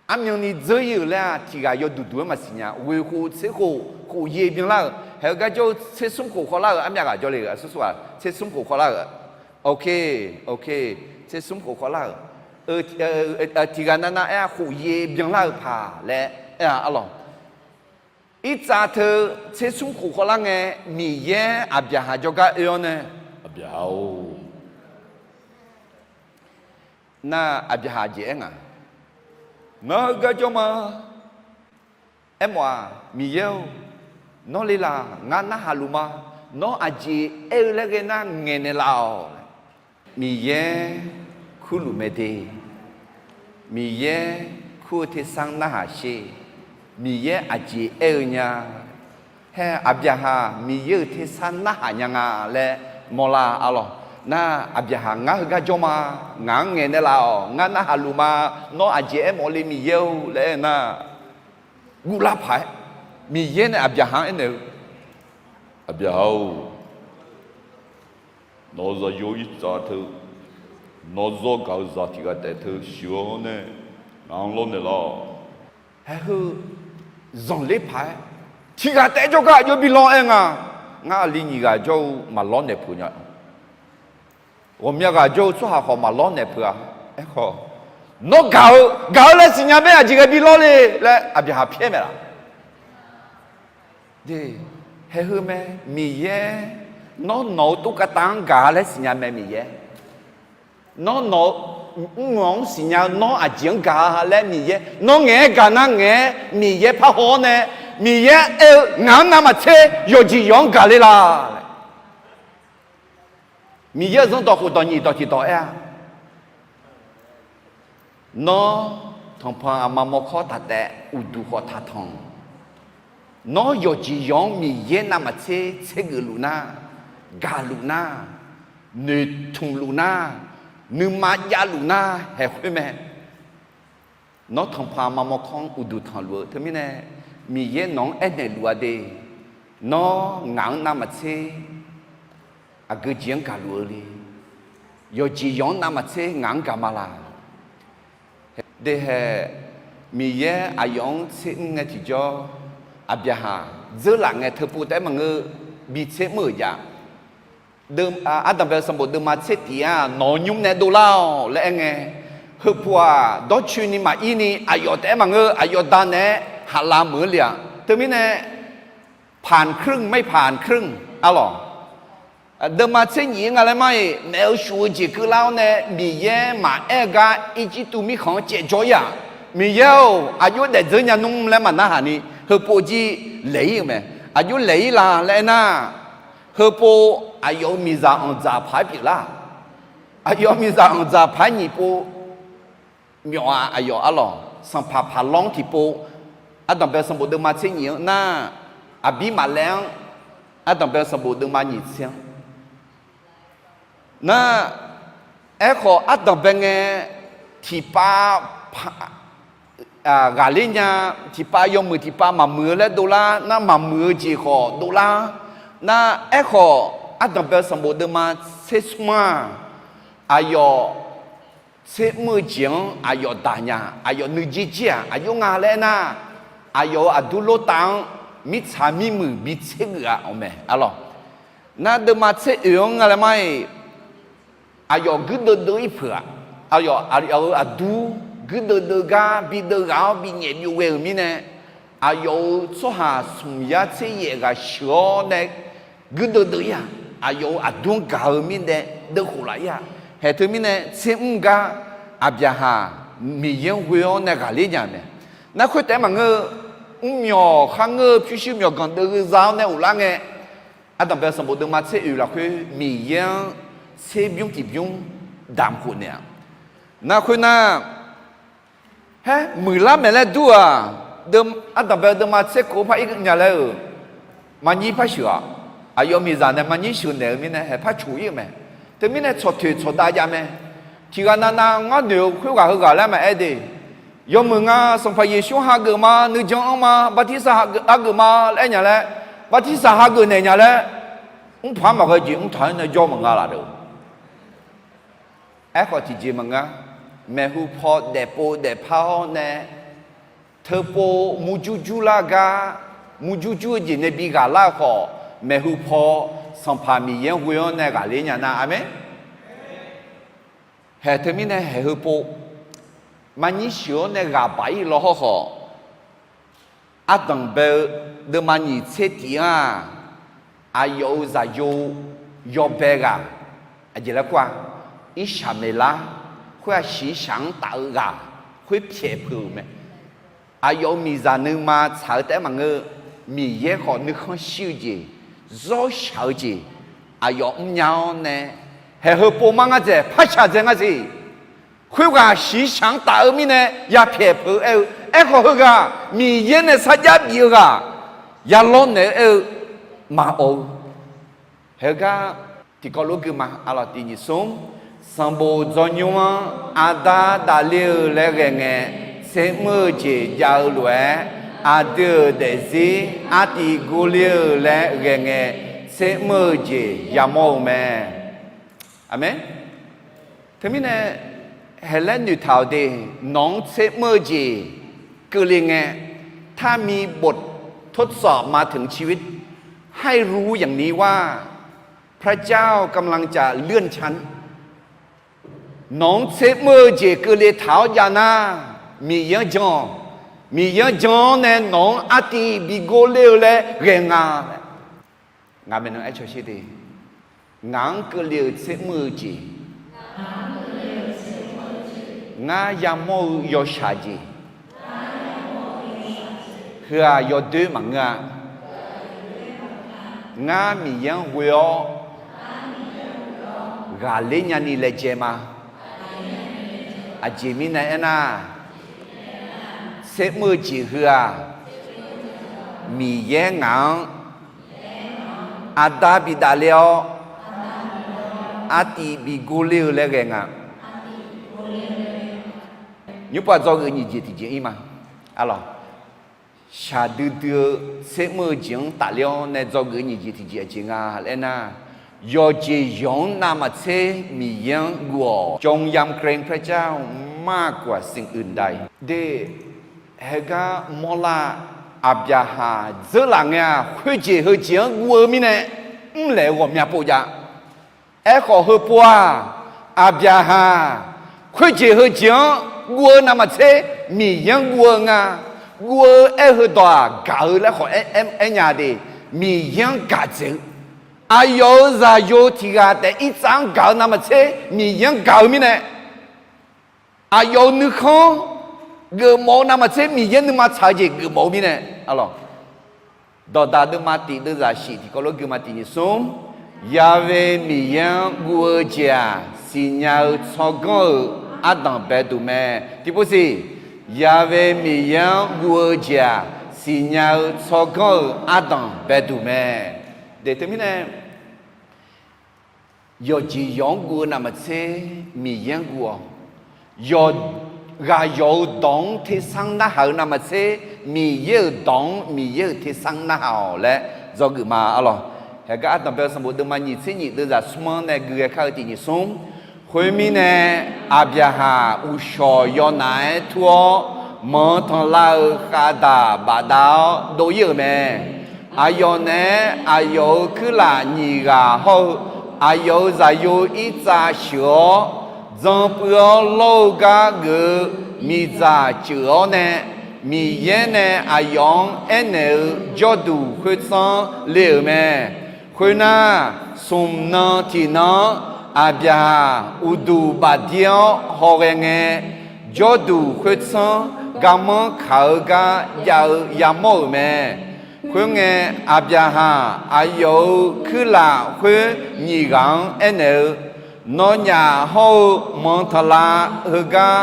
armyanni dzeur ir-euq laer-aq, tiq ghaq yawduq duq-aer maqsiq nya. Ghoeq khof tser khof khof ye byanlar-euq, haeq-eu gar jawr-eu tser smr khof khawvlar-euq armyav ghaq jawr le-euq aqsur sur-aq tser smr khof khawvlar-euq. Ok, ok, tser smr khof khawvlar-euq. Tiq ghaq navnav aer-a khof ye byanlar-euq paq laer aer-a arlawq. Irtsav teu tser smr khof khawvlar ngae, Miqyaer Aqbyaqhaq jawrgar oe-awr nae, Aqbyaqhaq-or, nar Aqbyaqhaq jeq aer nga, Ngar heugar jawr ma. Aermawf-aq, Miqyaer-or, nawr le laq, ngar narhaq luf ma. Nawr aqjeq aer-eu laer ghae nar ngaeqnaeq laf-awq. Miqyaer kurluf mae de. Miqyaer kur-eu tersar narhaq sher. Miqyaer aqjeq aer-eu nya. Hae, Aqbyaqhaq Miqyaer-euq tersar narhaq nya nga laer mawrlar arlawq. Nar Aqbyaqhaq ngar heugar jawr ma. Ngaq-anr ngaeqnaeq laf-awq. Ngar narhaq luf ma. Nawr aqjeq aermawf le Miqyaer-or laer aer nar, guvlar paq-aer Miqyaer nae Aqbyaqhaq-anr aernaeq-eu, Aqbyaqhaq-or, nawq-euq zaqyo irtsav teu, nawr zawr gaq-eu zaq tiq ghaq taef teu sheuq-awr nae, ngaq-anr lawrnaeq laf-awq. Haeq heu zanqler paq-aer, tiq ghaq taef-aer jawrgar aqjox bi lawr aer nga. Ngar aqli nyiq ghaq jawr-eu maqlawr naeq peuq nya. Ghawqmya ghaq jawr-eu tsawrhaq khawf maqlawr naeq peuq-a. Aerkhawf, nawr gaq-eu, gaq-eu laer siqnya mae, aqjeq ghae bi lawr le laer Aqbyaqhaq pyaer mae laf. Haeq heu mae, Miqyaer, nawr nawq-eu tov kavtav-anr gaq-a laer siqnya mae Miqyaer. Nawr nawq-eu mrmq-anr siqnya-eu nawr aqjeq-anr gaq-a laer Miqyaer, nawr ngaeq-aer gaq nar ngaeq-aer Miqyaer parhaw-awr nae, Miqyaer aer-eu ngaq-anr navmaqtser yawqjeq yawq-anr gaq le laq. Miqyaer-euq zanrdawq khof dawq nyiq dawq tiq dawq aer-a, Nawr tanqpanq aqma mawrkawr taq taef, uqduq khawf taq tanq. Nawr yawqjeq yawq-anr Miqyaer navmaqtser tsergeuf luf nar, gaqluf nar, noeqtmq luf nar, nuima javluf nar haeq khoer mae. Nawr tanqpanq aqma mawrkawr-anr uqduq tanqluf-eu teumirnae, Miqyaer nawq-anr aernaeq luf-a de. Nawr ngaq-anr navmaqtser aqgeu jeq-anr gaqluf-eu le. Yawqjeq yawq-anr navmaqtser ngaq-anr gaq ma laq. Dehae, Miqyaer aqyawf-anr tser mr ngae tiqjawr, Aqbyaqhaq dzeurlaf ngae teupov taef-aer maqngeur, bi tser mr-euq jav. Ardanqbae-eu sanqbof deuvma tser tif-aq, nawq-eu nymr nae dovlar-awq laer aer ngae, heupov-aq dawrcoeni maqir ni aqyawf taef-aer maqngeur, aqyawf da naeq-aer haqlav meuq-anr le-aq. Teumirnae, ผ่านครึ่ง ไม่ผ่านครึ่ง arlawq. Deuvma tser nyif-ir nga laer mar-iq, naef-eu shuf-eu jeq keuvlar-awr nae Miqyaer maqaer-eu gar Irjirtuv mirkhanq-anr caevjawr-ir-aq, Miqyaer-or, aqjox daefdzeur nya nmr laer maqnarhaq ni heupov jir laeq-ir-euq mae. Aqjox laeq-ir la laer aernar, heupov aqyawf-euq miqzaq anqdzaq paq-aer pyeuflar. Aqyawf miqzaq anqdzaq paq-aer nyiq pov, myawf-a aqyawf arlawq, sanqpaq paq lawr-anr tiqpov, ardanqbae sanqbof deuvma tser nyif-anr nar, aqbir maqlaer-anr, ardanqbae sanqbof deuvma nyiq tser-anr nar, aerkhawf ardanqbae ngae tiqpav ghaqler nya, tiqpav yawmuiq tiqpav maqmuiq-eu laer dovlar nar, maqmuiq-eu jeq khawf dovlar nar, aerkhawf ardanqbae sanqbof deuvma tser smr-aq, aqyawf tser mr-eu jeq-anr aqyawf daq nya, aqyawf nuijer jir-aq, aqjox nga laer aernar, aqyawf-euq aqdur lortav-anr mirtsaq mirmuiq bi tsergeuf-a awq mae arlawq. Nar deuvma tser oeq-anr nga laer mar-iq, aqyawf guirdeuv deuv-ir peuq-aq, aqyawf aqyawf-euq aqdur guirdeuv deuv gar bi deuv ghaq-awr bi nyaef byov ghae-euq mirnae, aqyawf-euq tsawrhaq smq yar tser yaef ghaq sheuq-awr nae guirdeuv deuv-ir-aq, aqyawf-euq aqdur-anr gaq-eu mirnae deuvkhof laf-ir-aq. Haeq teumirnae tser mr gar Aqbyaqhaq Miqyaer-anr ghoe-awr nae ghaqler nya mae. Nar khoer taef-aer maqngeur-eu, mrmyawq kharngeur-eu pyurshuir myawqganq deuv-eu za-awr nae ghoflar ngae, ardanqbae sanqbof deuvma tser oeq lafkhoer Miqyaer-anr tserbymr tiqbymr damq khof naeq-aq. Nar khoernar, haer muiqlar maeq laer dur-aq, ardanqbae deuvma tser kov par ir nya laer-euq, maqnyir par sheuq-aq. Aqyawf miqzaq nae maqnyir sheuq naeq-eu mirnae haeq par coq ir-euq mae. Teumirnae tsawq toeq tsawq dav jav mae. Tiqghaq navnav ngar noeq-eu khoerghaq heughaq laer maqaer de. Yawmuiq nga Sanqpaq Yeqsur hageuf ma, nuijan anr ma, bartirsaq hageuf ma laer aer nya laer, bartirsaq hageuf naeq nya laer, mrpaq-anr maqghae jeq mrtaq-anr nae jawr maqnga laf deuq. Aerkhawf tiqjeq maqngeur, maeqhu paw daefpov daefpar-awr nae, teupov murjur jurlar gar, murjur jur-eu jeq nae bi ghaqlar-eu khawf, maeqhu paw Sanqpaq Miqyaer-anr ghoe-awr nae ghaqler nya nar, aqmeq. Haeq teumirnae haeq heupov maqnyir sheuq-awr nae ghaq baq ir law hawrkhawf, ardanqbae-eu deuvma nyiq tser tif-anr-aq, aqyawf-euq zaqyo yawbae ghaq, aqjeq laer kur-a, irshaq maeqlar, khoer-aq shiqshaq-anr taf-eu ghaq, khoer pyaeq peuq-euq mae. Aqyawf-euq miqzaq nuima tsaq-eu taef-aer maqngeur, Miqyaer khawf nuikhanr shir-eu jeq, zawr shaq-eu jeq, aqyawf mrnya-awr nae, haeq heupov mar ngar dzaeq, par shaq dzae ngar siq. Khoerghaq shiqshaq-anr taf-eu mirnae yapyaeq peuq-eu aer-eu, aerkhawf heughaq Miqyaer nae sarjax bif-eu ghaq, yalawr naeq-eu aer-eu, maqawq-eu. Heugar tiqkawv lof gui ma, aqlawq tiq nyiq smr, sanqbof dzawnymr-anr aqda dafle-eu laer ghae ngae, tsermr-eu jeq jav-eu lof-aer, aqdui-euq daefzir artiv gurler-eu laer ghae ngae, tsermr-eu jeq yamawr-eu mae. Aqmeq. Teumirnae, haeq laer noeqtaq-awq de, nawq-anr tsermr-eu jeq keuvle ngae, ถ้ามีบททดสอบมาถึงชีวิต ให้รู้อย่างนี้ว่า พระเจ้ากำลังจะเลื่อนชั้น Nawq-anr tsermr-eu jeq keuvle taq-awr jav nar, Miqyaer-anr jan-awq. Miqyaer-anr jan-awr nae nawq-anr artiv bi gurler-eu laer ghae nga. Ngaq maeqnan aer cawsher de. Ngaq-anr keuvle-euq tsermr-eu jeq, ngar yamawr-eu yawshaq jeq, heu-aq yawdoer maqngeur-a. Ngar Miqyaer-anr ghoe-awr ghaqler nyani laejae ma. Aqjeq mirnae aernar, tsermr-eu jeq heu-aq, Miqyaer ngaq-anr aqda bidafle-awr, artiv bi gurler-eu laer ghae nga. Nymrpov dzawgeuf nyiq jeq tiqjeq ir ma. Aqlawq, shaqdui dui-eu tsermr-eu jeq-anr tafler-awr nae dzawgeuf nyiq jeq tiqjeq aqjeq nga laer nar, yawqjeq yawq-anr navmaqtser Miqyaer-anr guv-awq. จงยำเกรงพระเจ้ามากกว่าสิ่งอื่นใด de. Haegar mawrlar, Aqbyaqhaq dzeurlaf ngae-aq, khoerjeq heujeq-anr guv-eu mirnae, mrlaeq-eu ghawqmya pov jav. Aerkhawf heupov-aq, Aqbyaqhaq khoerjeq heujeq-anr guv-eu navmaqtser Miqyaer-anr guv-eu nga. Guv-eu aer-eu heudawq-aq, gaq-eu laer khawf aer nya de. Miqyaer-anr gaq dzaeq-eu, aqyawf-euq zaqyo tiq ghaq taef irtsav-anr gaq-eu navmaqtser Miqyaer-anr gaq-eu mirnae, aqyawf-euq nuikhanr geufmawf-eu navmaqtser Miqyaer nuima tsaq-eu jeq geufmawf-eu mirnae, aqlawq, dawqdaq deuvma tif deuvzaq shif tiqkawv lof gui ma tiq nyiq smr, Yahweh Miqyaer-anr guv-eu jeq-aq, siqnya-eu tsawrganr-euq ardanq baeduq mae. Tiqpov siq, Yahweh Miqyaer-anr guv-eu jeq-aq, siqnya-eu tsawrganr-euq ardanq baeduq mae. De teumirnae, yawqjeq yawq-anr guv-eu navmaqtser Miqyaer-anr guv-awq. Yawq, ghaq yawq-euq dawq-anr tersar narhaq-eu navmaqtser Miqyaer-euq dawq-anr Miqyaer-euq tersar narhaq-awq laer dzawgeuf ma arlawq. Haegar ardanq bae-eu sanqbof deuvma nyiq tser nyiq deuvzaq smr-anr nae gui ghae kar-eu tiq nyiq smr. Khoermirnae, Aqbyaqhaq uqshawq yawnaf-aer tur-awr, manq-eu tanqlar-eu khavdaq bafdav-awr dov ir-euq mae. Aqyawf naeq-aer aqyawf-euq kuirlaf nyiq ghaq hawr-eu aqyawf-euq zaqyo irtsav sheuq-awr, dzan puiv-awr lawr-eu gar geuf-eu miqdzaq ceuq-awr nae, Miqyaer nae aqyawf-anr aernaeq-eu jawrduq khoertsanr le-euq mae. Khoernar, smq nan tiqnan-anr Aqbyaqhaq uqduq bafdir-awr hawghae ngae, jawrduq khoertsanr garmanr kaq-eu gar jav-eu yamawr-euq mae. Khoerngae, Aqbyaqhaq aqyawf-euq kuirlaf khoer nyiq ghaq-anr aernaeq-eu, Nawnyaf hawr-eu manqtanqlav heugar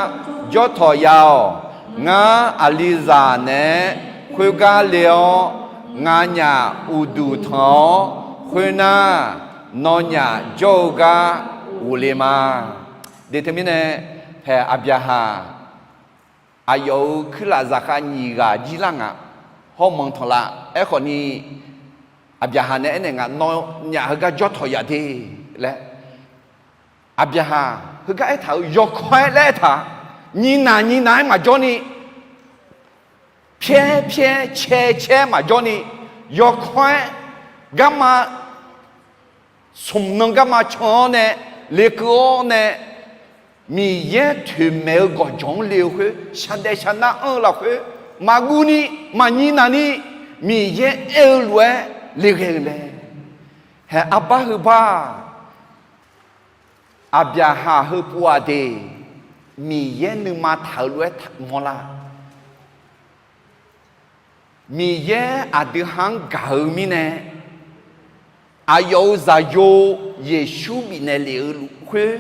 jawr tawq ya-awq. Ngar aqlizaq naeq-aer khoergar le-awr, nganyaf uqduq tanq-awr khoernar, nawnyaf jawr-eu gar ghofle ma. Deq teumirnae, hae Aqbyaqhaq aqyawf-euq kuirlaf zaqkhav nyiq ghaq jir lar ngaq, hawr manqtanqlav. Aerkhawfni, Aqbyaqhaq nae aernaeq nga, Nawnyaf heugar jawr tawq ya de laer. Aqbyaqhaq heugar aertaq-euq yawkawr-aer laer aertaq, nyiq naq nyiq naq-aer maqjawr ni, pyaer pyaer caer caer maqjawr ni, yawkawr-aer garma smq nan garma can-awr nae, lekeuv-awr nae, Miqyaer toeqmaeq-eu gawqjawq-anr le-eu khoer, shaqdaef shaqnar anr-eu lafkhoer, maqguv ni, maqnyiq naq ni, Miqyaer aer-eu lof-aer le ghae-eu mae. Hae arbar heubar-aq, Aqbyaqhaq heupov-aq de, Miqyaer nuima taq-euq lof-aer mawrlar. Miqyaer aqdui ha-anr gaq-eu mirnae, aqyawf-euq zaqyo Yeqsur bifnaeq lef-eu luf khoer,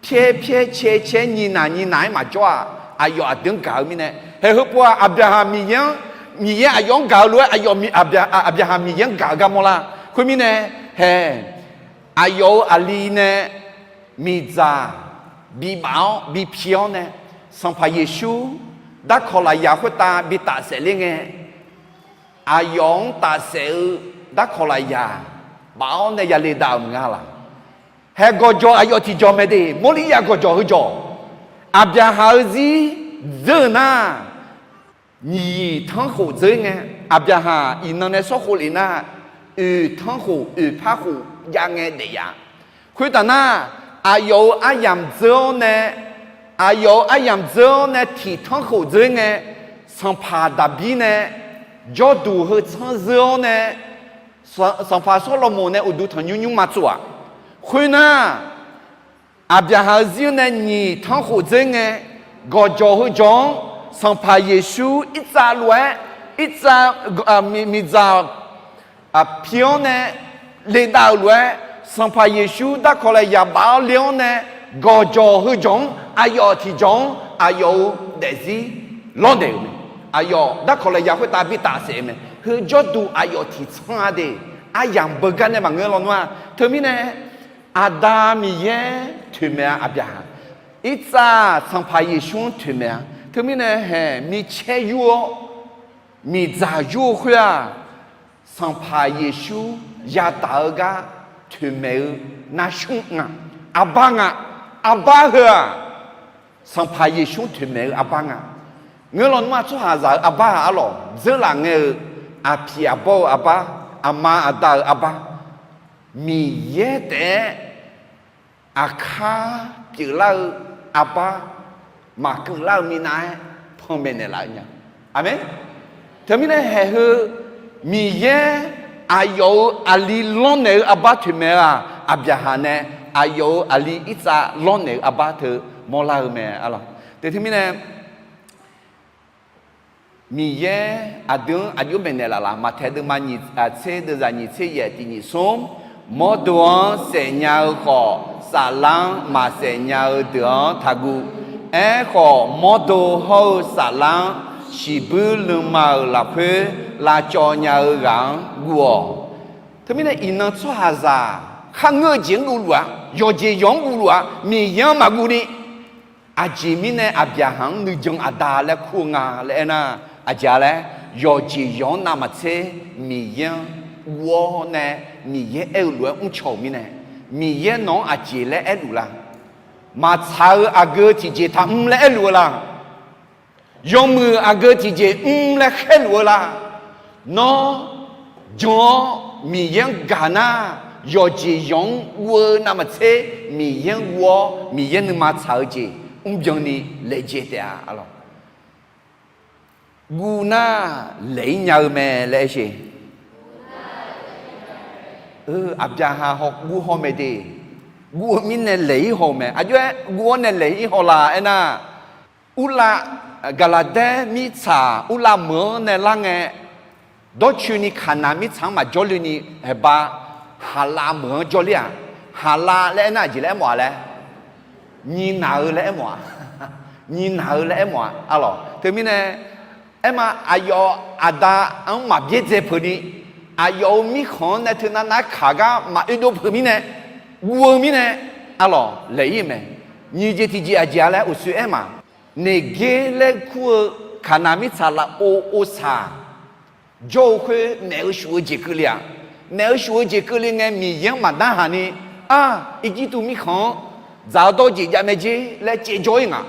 pyaer pyaer caer caer nyiq naq nyiq naq-aer maqjawr-aq, aqyawf aqdui-anr gaq-eu mirnae, hae heupov-aq, Aqbyaqhaq Miqyaer-anr, Miqyaer aqyawf-anr gaq-eu lof-aer aqyawf, Aqbyaqhaq Miqyaer-anr gaq-eu gar mawrlar. Khoermirnae, hae aqyawf-euq aqli nae miqdzaq bibaf-awr bipi-awr nae, Sanqpaq Yeqsur darkawq lafyaq khoertav bi tafsaef ler ngae, aqyawf-anr tafsaef-eu darkawq lafyaq baf-awr nae yale dav-euq maqnga laq. Hae gawqjawq aqyawf tiqjawq mae de, Morliqya gawqjawq heujawq, Aqbyaqhaq-eu zir dzeur-eu nar, nyiq tanrkhof dzeur ngae, Aqbyaqhaq iqnan nae sawr khov lef nar, oeq tanrkhof oeq par khof jav ngae daef ya. Khoertaf nar, aqyawf-euq aryamq dzeur-awr nae, aqyawf-euq aryamq dzeur-awr nae tiq tanrkhof dzeur ngae, sanqpaq Daqbir nae jawrduq heu tsanr zeur-awr nae, sanqpaq Sawrlaqmoq nae uqduq tanqnymr nymrma tsov-aq. Khoernar, Aqbyaqhaq-eu zir-anr nae nyiq tanrkhof dzeur ngae, gawqjawq heujawq-anr Sanqpaq Yeqsur irtsav lof-aer, irtsav, miqdzaq pi-awr nae ledav-euq lof-aer, Sanqpaq Yeqsur darkawq lafyaq baf-awr le-awr nae, gawqjawq heujawq-anr aqyawf tiqjawq-anr aqyawf-euq daefzir lawrnaeq-euq mae. Aqyawf darkawq lafyaq khoertav bi tafsaef-eu mae. Heu jawrduq aqyawf tiqtsanr-a de, aryamq beugar nae maqngeur lawnmr-a. Teumirnae, Aqda Miqyaer toeqmaeq-a Aqbyaqhaq, irtsav Sanqpaq Yeqsur-anr toeqmaeq-a. Teumirnae hae micaer yur-awr, miqdzaq yur-eu khoer-aq, Sanqpaq Yeqsur yadaq-eu gar toeqmaeq-eu narsmr nga. Arbar nga. Arbar heu-aq, Sanqpaq Yeqsur toeqmaeq-eu arbar nga. Ngeur lawnmr-aq, tsawrhaqzaq-euq arbar-aq arlawq, dzeurlaf ngae-eu aqpiq aqbawr-eu arbar, aqma aqda-euq arbar, Miqyaer taef-aer aqkar pyeuflar-eu arbar, maqkeuvlar-eu minav-aer panmaeq naeqlaf-eu nya. Aqmeq. Teumirnae haeq heu, Miqyaer aqyawf-euq aqli lawrnaeq-eu arbar toeqmaeq-eu-aq, Aqbyaqhaq nae aqyawf-euq aqli irtsav lawrnaeq-eu arbar teu mawrlar-eu mae arlawq. Teu teumirnae, Miqyaer aqdui-anr aqjox maeqnaeq laf laf, Maqtaeq deuvma nyiq, tser deuvzaq nyiq tser yaef tiq nyiq smr, mawrdo-anr saef nya-eu khawf, saflar-anr maqsaef nya-eu deuq-anr taqguv. Aerkhawf, mawrdo hawr-eu saflar-anr shiqbuir leuma-euq lafkhoer lavcawv nya-eu ghaq-anr guv-awq. Teumirnae iqnan tsawrhaqzaq kharngeur-eu jeq-anr guvluf-a, yawqjeq yawq-anr guvluf-a, Miqyaer-anr maqguv ni, aqjeq mirnae Aqbyaqhaq-anr nuijan aqda laer kur-eu nga laer aernar, aqjeq-a laer, yawqjeq yawq-anr navmaqtser Miqyaer-anr guv-awr nae, Miqyaer aer-eu lof-aer mrcaw-euq mirnae, Miqyaer nawq-anr aqjeq laer aerluf la? Maqtsaq-eu aqgeu tiqjeq taqmr laer aerluf-eu la? Yawmuiq aqgeu tiqjeq mr laer khaerluf-eu la? Nawr jan-awr Miqyaer-anr gaq nar, yawqjeq yawq-anr guv-eu navmaqtser Miqyaer-anr guv-awr Miqyaer nuima tsaq-eu jeq mrbyan ni laejae taef-a arlawq. Guv nar laeq-ir nya-eu mae laer aer sher. Aqbyaqhaq haw guv haw mae de. Guv-eu mirnae laeq-ir haw-eu mae. Aqjox-aer guv-awr nae laeq-ir haw la aernar, Urlav, Gaqlaqdaer mirtsaq Urlav meuq-anr nae lar ngae, dawrcoeni Kaqnaq mirtsaq-anr maqjawr le ni, haeqba Haqlav meuq-anr jawrler-aq, Haqlav laer aernar aqjeq laer aermawf-a laer, nyiq naq-eu laer aermawf-a. Nyiq naq-eu laer aermawf-a arlawq. Teumirnae aerma, aqyawf aqda-anr maqbyaerdzae peuq ni, aqyawf-euq mirkhanq-anr nae teunav nav-aer kaq gar maqoedov peuq mirnae, guv-eu mirnae arlawq laeq-ir-eu mae. Nyiq jeq tiqjeq aqjeq-a laer uqshoe aer ma. Neqger laer kur-eu Kaqnaq mirtsaq lafov ovsaq jawr-eu khoer, naef-eu shuf-eu jeq keuvle-aq, naef-eu shuf-eu jeq keuvle ngae, Miqyaer-anr maqdarhaq ni, ar, Irjirtuv mirkhanq-anr dzaq-awr dawr-eu jeq jav mae jer laer caevjawr-ir nga.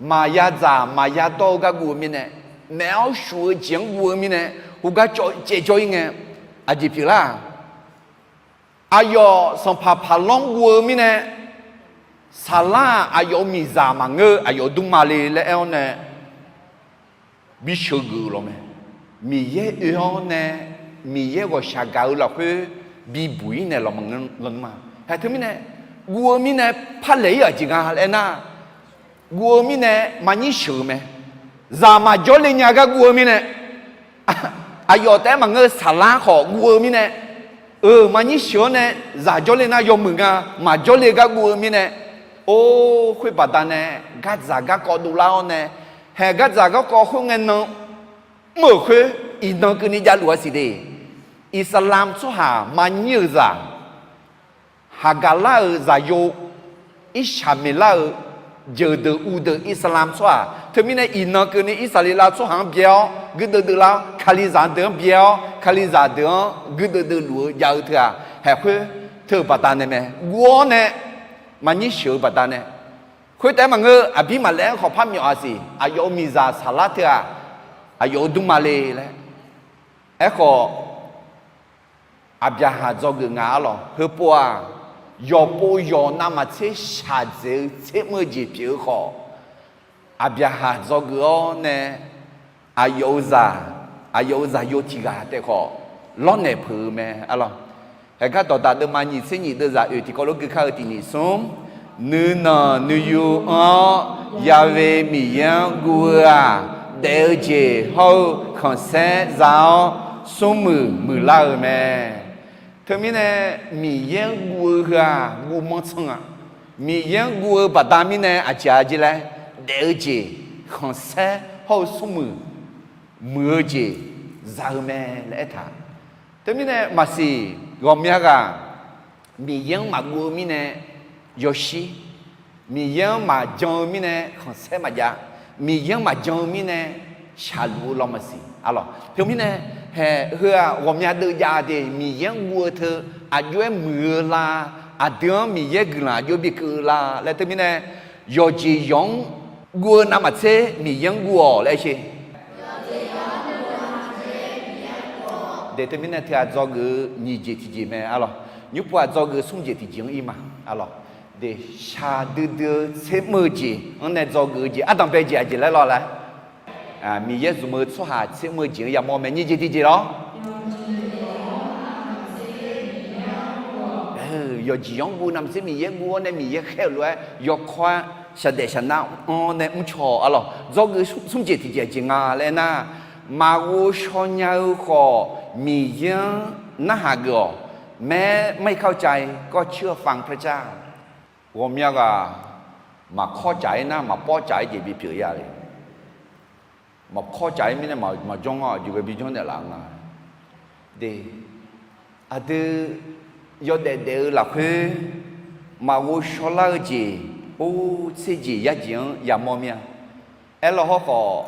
Maqya dzaq maqya dawr-eu gar guv-eu mirnae, naef-awr shuf-eu jeq-anr guv-eu mirnae, heugar caevjawr-ir ngae, aqjeq pyeuflar-aq, aqyawf sanqpaq Paqlanr guv-eu mirnae, saqlar-aq aqyawf-euq miqzaq maqngeur-eu aqyawf-euq dmrma le laer aer-awr nae, bi sheuqgeuf-eu lawq mae. Miqyaer oe-awr nae, Miqyaer ghawqshaq gaq-eu lafkhoer bibuq-ir naeq lawq maqngeur lawq nmr-a. Haeq teumirnae, guv-eu mirnae parlaeq-ir-euq aqjeq nga laer aernar, guv-eu mirnae maqnyir sheuq-eu mae. Zaq maqjawr le nya gar guv-eu mirnae, aqyawf taef-aer maqngeur-eu saqlar khawf guv-eu mirnae, euq maqnyir sheuq-awr nae, zaq jawrle nar yawmuiq nga, maqjawrle gar guv-eu mirnae, or, khoer baqdanae gardzaq garkawv dovlar-awr nae, haeq gardzaq garkawv khoerngae nan mr-euq khoer, iqnan keuvni javluf-a siq de. Iqsaqlamq tsawrhaq maqnyir-euq zaq, haqgaqlar-euq zaqyo, Irsaqmeqlar-euq jeuqdeuq uvdeuq Iqsaqlamq tsawrhaq, teumirnae iqnan keuvni Irsaqleqlav tsawrhaq-anr byae-awr guirdeuv deuvlar-awr, Kalizaq deuq-anr byae-awr Kalizaq deuq-anr guirdeuv deuvluf-eu jav-eu teu-aq, haeq khoer teu-euq baqdanae mae. Guv-awr nae maqnyir sheuq-eu baqdanae, khoertaef-aer maqngeur, aqbir maqlaer-anr khawf par myawf-a siq, aqyawf-euq miqzaq saqlar teu-aq, aqyawf-euq dmrma le laer. Aerkhawf, Aqbyaqhaq dzawgeuf nga arlawq. Heupov-aq, yawqpov yawq navmaqtser shaqdzaeq-eu tsermr-eu jeq pyeuf-eu khawf, Aqbyaqhaq dzawgeuf-awr nae aqyawf-euq zaq, aqyawf-euq zaqyo tiq ghaq taef khawf lawrnaeq peuq-eu mae arlawq. Haeqgar dawqdaq deuvma nyiq tser nyiq deuvzaq oeq tiqkawv lof gui kar-eu tiq nyiq smr, nuinanq nuiyu anr-awr, Ya'we Miqyaer-anr guv-eu-aq, daef-eu jeq hawr-eu khanqsaer za-awr, smrmuiq muiqlar-eu mae. Teumirnae, Miqyaer-anr guv-eu heu-aq, guv manr tsanr-a. Miqyaer-anr guv-eu baqda mirnae aqjeq-a jeq laer, daef-eu jeq, khanqsaer hawr-eu smrmuiq muiq-eu jeq za-eu mae laer aertaq. Teumirnae maqsiq, ghawqmya ghaq Miqyaer-anr maqguv-eu mirnae yawshir, Miqyaer-anr maqjan-eu mirnae khanqsaer maqjav, Miqyaer-anr maqjan-eu mirnae shaqluf-eu law maqsiq arlawq. Teumirnae, haeq heu-aq ghawqmya deuv jav de, Miqyaer-anr guv-eu teu aqjox-aer muiq-eu la, aqdui-anr Miqyaer guiqlanq aqjox bikeuv-eu la laer teumirnae, yawqjeq yawq-anr guv-eu navmaqtser Miqyaer-anr guv-awq laer sher. De teumirnae teu-aq dzawgeuf-eu nyiq jeq tiqjeq mae arlawq. Nymrpov-aq dzawgeuf-eu smr jeq tiqjeq-anr ir ma arlawq. De, shaqdui dui-eu tsermr-eu jeq-anr nae dzawgeuf-eu jeq ardanqbae jeq aqjeq laer lawr laer. Miqyaer zmq-eu tsawrhaq tsermr-eu jeq-anr yamawr mae. Nyiq jeq tiqjeq lawr. Yawqjeq yawq-anr guv navmaqtser Miqyaer guv-awr nae Miqyaer khaer-euq lof-aer yawkawr-aer shaqdaef shaqnar anr-awr nae mrcaw arlawq. Dzawgeuf smr jeq tiqjeq aqjeq nga laer nar, maqghovshaw nya-eu khawf Miqyaer-anr narhaq geuf-awq. แม้ไม่เข้าใจก็เชื่อฟังพระเจ้า Ghawqmya ghaq maqkawr caf-ir nar maqpawr caf-ir jeq bipyeuf ya le. Maqkawr caf-ir mirnae maqjanr-awr aqjeq ghae bijanr naeqlaf-eu nga. De, aqdui yawdaef daef-eu lafkhoer maqghovshaw lar-eu jeq, or, tser jeq yar jeq-anr yamawr mir-a. Aerlaw hawrkhawf,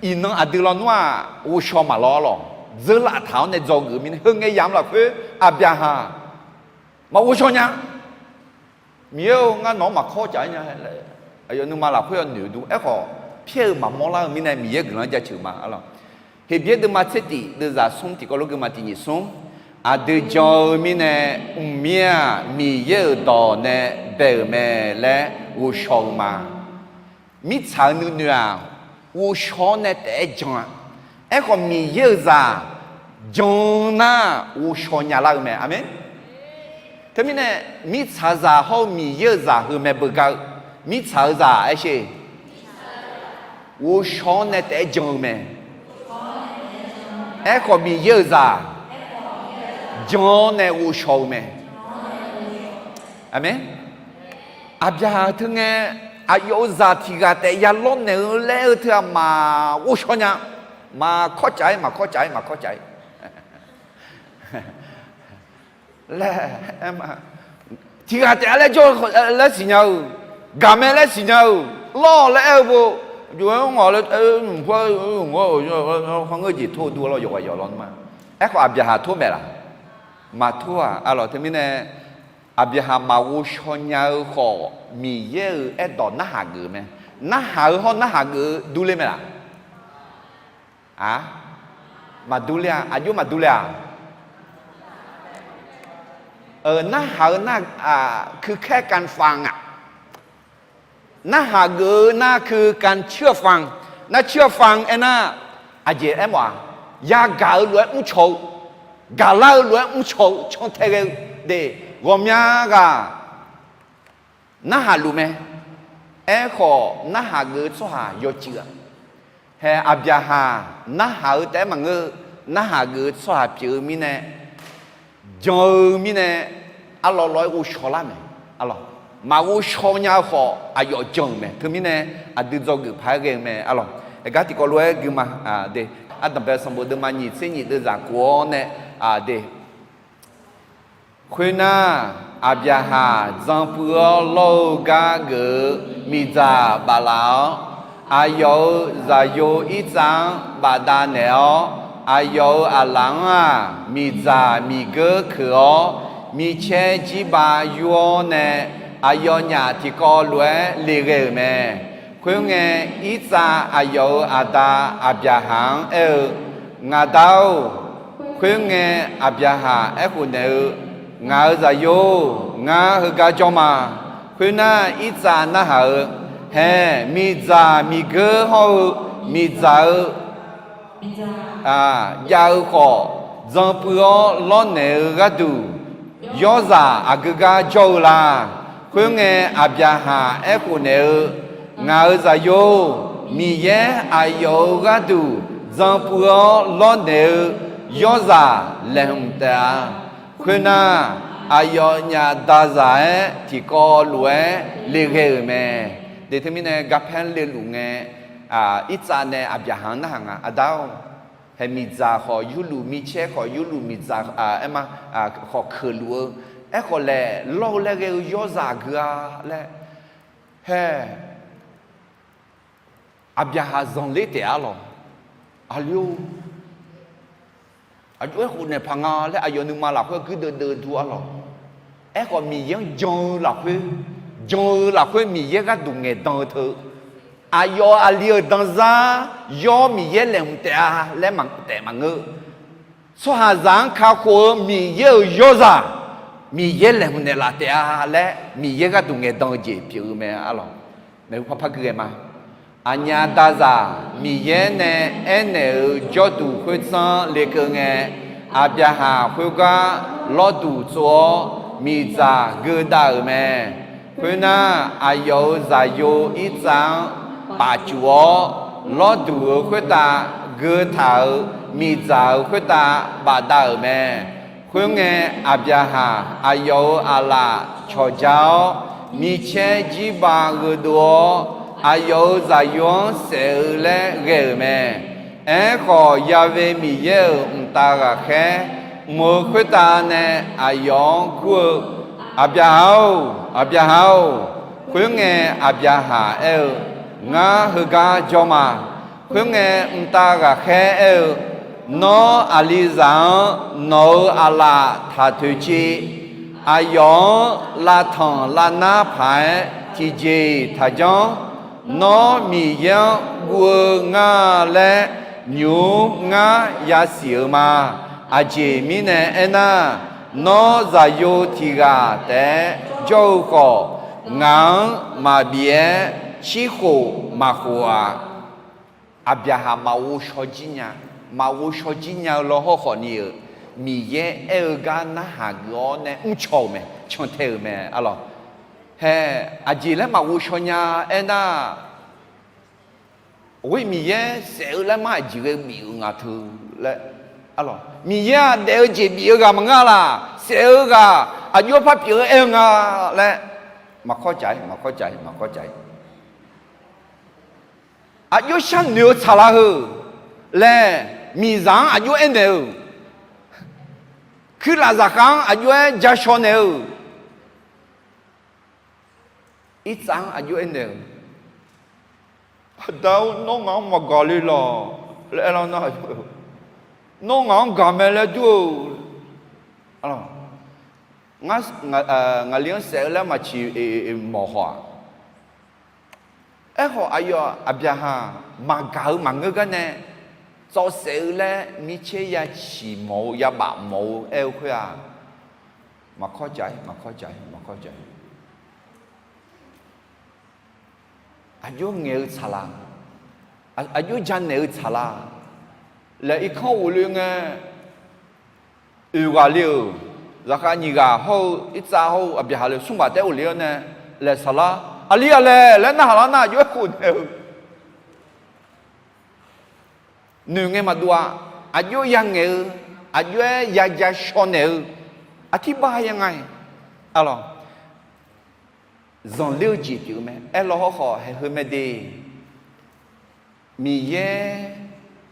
iqnan aqdui lawnmr-aq ghovshaw maqlawr lawq. Dzeurlaf taq-awr nae dzawgeuf mirnae, heungae yamq lafkhoer Aqbyaqhaq maqghovshaw nya. Miqyaer-or, ngar nawq-anr maqkawr caf-ir nya laer, aqyawf nuima lafkhoer yawnoeq dur. Aerkhawf, pyaer-eu maqmawr lar-eu mirnae Miqyaer guiqlanq-anr jaceuq ma arlawq. Heqbyaer deuvma tser tif deuvzaq smr tiqkawv lof geuvma tiq nyiq smr, aqdui jan-eu mirnae mqmir-aq Miqyaer-euq dawq nae bae-euq mae laer ghovshaw-eu ma. Mirtsaq-euq nuinoeq-aq ghovshaw-awr nae taef-aer jan-a. Aerkhawf Miqyaer-euq zaq jan nar ghovshaw nya lar-eu mae. Aqmeq. Teumirnae mirtsaqzaq hawr-eu Miqyaer-euq zaq heu mae beugar-eu Mirtsaq-eu zaq aer sher. Ghovshaw-awr nae taef-aer jan-eu mae. Aerkhawf, Miqyaer-euq zaq jan-awr nae ghovshaw-eu mae. Aqmeq. Aqbyaqhaq teu ngae, aqyawf-euq zaq tiq ghaq taef ya lawrnaeq-eu laer-eu teu-aq, maq ghovshaw nya. Maq kawrcaf-ir, maq kawrcaf-ir, maq kawrcaf-ir laer, tiq ghaq taef-a laer jawr-eu laer siqnya-eu, gaqmae laer siqnya-eu, lawr laer aer-eu bo, jov-aer ngawq laer, hawngeur jeq tor-eu dur-a lawr, yawqghaq yawqlaw nmr-a. Aerkhawf, Aqbyaqhaq tor maeq laq? Maq tor-aq, arlawq. Teumirnae, Aqbyaqhaq maq ghovshaw nya-eu khawf, Miqyaer-euq aerdawq narhaq geuf-eu mae. Narhaq-eu hawr narhaq geuf-eu durler mae laq? Aq, maq durler-a. Aqjox maq durler-a? Narhaq-eu nar, คือแค่การฟัง aq. Narhaq geuf-eu nar คือการเชื่อฟัง. Nar เชื่อฟัง aernar, aqjeq aermawf-aq, yagaq-eu lof-aer mrcaw-eu, gaqlar-eu lof-aer mrcaw-eu cantae ghae-eu de, ghawqmya ghaq narhaq luf mae. Aerkhawf, narhaq geuf-eu tsawrhaq yawcuiv-a. Hae, Aqbyaqhaq narhaq-eu taef-aer maqngeur-eu, narhaq geuf-eu tsawrhaq pyeuf-eu mirnae, jan-eu mirnae, arlawr lawr-aer ghovshaw lar mae. Arlawq, maq ghovshaw nya-eu khawf, aqyawf jan-euq mae. Teumirnae, aqdui dzawgeuf paq-aer ghae-eu mae. Arlawq, aergar tiqkawv lof-aer guima de, Ardanqbae sanqbof deuvma nyiq tser nyiq deuvzaq kof-awr nae de, khoernar, Aqbyaqhaq dzan puiv-awr lawr-eu gar geuf-eu miqdzaq baflaf-awr, aqyawf-euq zaqyo Irtsav-anr bafdav naeq-awr, aqyawf-euq aqlaf-anr-aq, miqdzaq miqgeur keuq-awr, micaer jirbav yur-awr nae, aqyawfnyaf tiqkawv lof-aer le ghae-euq mae. Khoerngae, Irtsav aqyawf-euq aqda Aqbyaqhaq-anr aer-eu, Ngaq da-or, khoerngae Aqbyaqhaq aerkhof naeq-eu, Ngaq-euq zaqyo-or, ngar heugar jawr ma. Khoernar, Irtsav narhaq-eu, Hae, miqdzaq miqgeur hawr-eu miqdzaq-eu jav-eu khawf, dzan puiv-awr lawrnaeq-eu gharduq, yawrzaq aqgeu gar jawr-eu la? Khoerngae, Aqbyaqhaq aerkhof naeq-eu, Ngaq-euq zaqyo-or, Miqyaer aqyawf-euq gharduq dzan puiv-awr lawrnaeq-eu yawrzaq laeqhmq taef-a. Khoernar, aqyawfnyaf dazaq-aer tiqkawv lof-aer le ghae-euq mae. De teumirnae, garpaer leluf ngae, Irtsav nae Aqbyaqhaq-anr narhaq nga, Aqda-or, hae, miqdzaq khawf yurluf, micaer khawf yurluf, miqdzaq aerma khawf keuqluf-eu, aerkhawf laeq lawr-eu laer ghae-eu yawrzaq aqgeu-a laer, hae, Aqbyaqhaq zanqler taef-a lawq. Aqli-or, aqjox-aer khofnaeq paq nga laer aqyawf nuima lafkhoer guirdeuv deuv dur-a lawq. Aerkhawf, Miqyaer-anr jan-eu lafkhoer, jan-eu lafkhoer Miqyaer gharduq ngaeqdan-eu teu, aqyawf aqli-euq danzar yawr Miqyaer laeqhmq taef-a laer maqtaef maqngeur. Tsawrhaqzaq-anr kakhof-eu Miqyaer-euq yawrzaq, Miqyaer laeqhmq naeqlaf taef-a laer Miqyaer gharduq ngaeqdan-eu jeq pyeuf-eu mae-a lawq. Maeqhu parpar gui ghae ma. Aqnyaf dazaq Miqyaer nae aernaeq-euq jawrduq khoertsanr lekeuv ngae, Aqbyaqhaq khoergar lawrduq tsov-awr, miqdzaq geudav-euq mae. Khoernar, aqyawf-euq zaqyo Irtsav-anr pafcuf-awr, lawrduq-euq khoertav geutaq-euq miqdzaq-euq khoertav bafdav-euq mae. Khoerngae, Aqbyaqhaq aqyawf-euq aqlaf cawqja-awr, micaer jirbav gheudov-awr, aqyawf-euq zaqyo-anr saef-eu laer ghae-euq mae. Aerkhawf, Ya've Miqyaer-euq mqtav ghaqkhaer mq-eu khoertav nae aqyawf-anr kur-eu, Aqbyaqhaq-or, Aqbyaqhaq-or. Khoerngae, Aqbyaqhaq aer-eu, Ngar heugar jawr ma. Khoerngae, mqtav ghaqkhaer aer-eu, Nawr, aqlizaq-anr nawq-euq aqlaf taq toeqciv. Aqyawf-anr lavtanq lavnar paq-aer tiqjeq-iq taqjanr. Nawr Miqyaer-anr guv-eu ngar laer nymq-mr ngar yasiq-euq ma. Aqjeq mirnae aernar, nawr zaqyo tiq ghaq taef-aer jawr-eu khawf, ngaq-anr maqbif-aer cirkhof maqkhof-aq. Aqbyaqhaq maq ghovshaw jir nya, maq ghovshaw jir nya-eu lawr hawrkhawf ni-euq, Miqyaer aer-eu gar narhaq geuf-awr nae mrcaw-euq mae, cantae-euq mae, arlawq. Hae, aqjeq laer maqghov shaw nya aernar, Or, Miqyaer saef-eu laer mar aqjeq ghae bif-euq nga teu laer. Miqyaer-aq daef-eu jeq bif-eu ghaq maqngeur laq, saef-eu ghaq aqjox-aer par pyeuf-eu aer-eu nga laer, maqkawr caf-ir, maqkawr caf-ir, maqkawr caf-ir. Aqjox sharnoeq-eu tsaqlaq heu laer, miqzaq-anr aqjox aernaeq-eu, kuirlaf zaqkhav-anr aqjox-aer ja shaw naeq-eu, irtsav-anr aqjox aernaeq-eu, Aqda-or, nawr ngaq-anr maqgaq le laq laer aerlar nar, nawr ngaq-anr gaq mae laer dur-eu. Ngar, ngaqli-anr saef-eu laer maqciq mawq haw-aq. Aerkhawf, aqyawf Aqbyaqhaq maqgaq-eu maqngeur gar nae tsawv saef-eu laer micaer ya ciq mawf-eu, ya baf mawf-eu aer-eu khoer-aq, maqkawr caf-ir, maqkawr caf-ir, maqkawr caf-ir. Aqjox ngaeq-eu tsaqlaq, aqjox janaeq-eu tsaqlaq laer irkanr ghofle ngae, oeq ghaq le-euq, zaqkhav nyiq ghaq hawr-eu, irtsav hawr-eu Aqbyaqhaq le smr baf taef ghofle-awr nae, laeq saqlar, aqli-aq laeq laer narhaq lar nar, aqjox-aer khof naeq-eu noeq ngae maqdov-a. Aqjox ya ngaeq-eu, aqjox-aer ya ja shaw naeq-eu, aqtirbar ya nga-iq, alawq, zanqler-eu jeq pyeuf-eu mae. Aerlaw hawrkhawf, haeq heu mae de, Miqyaer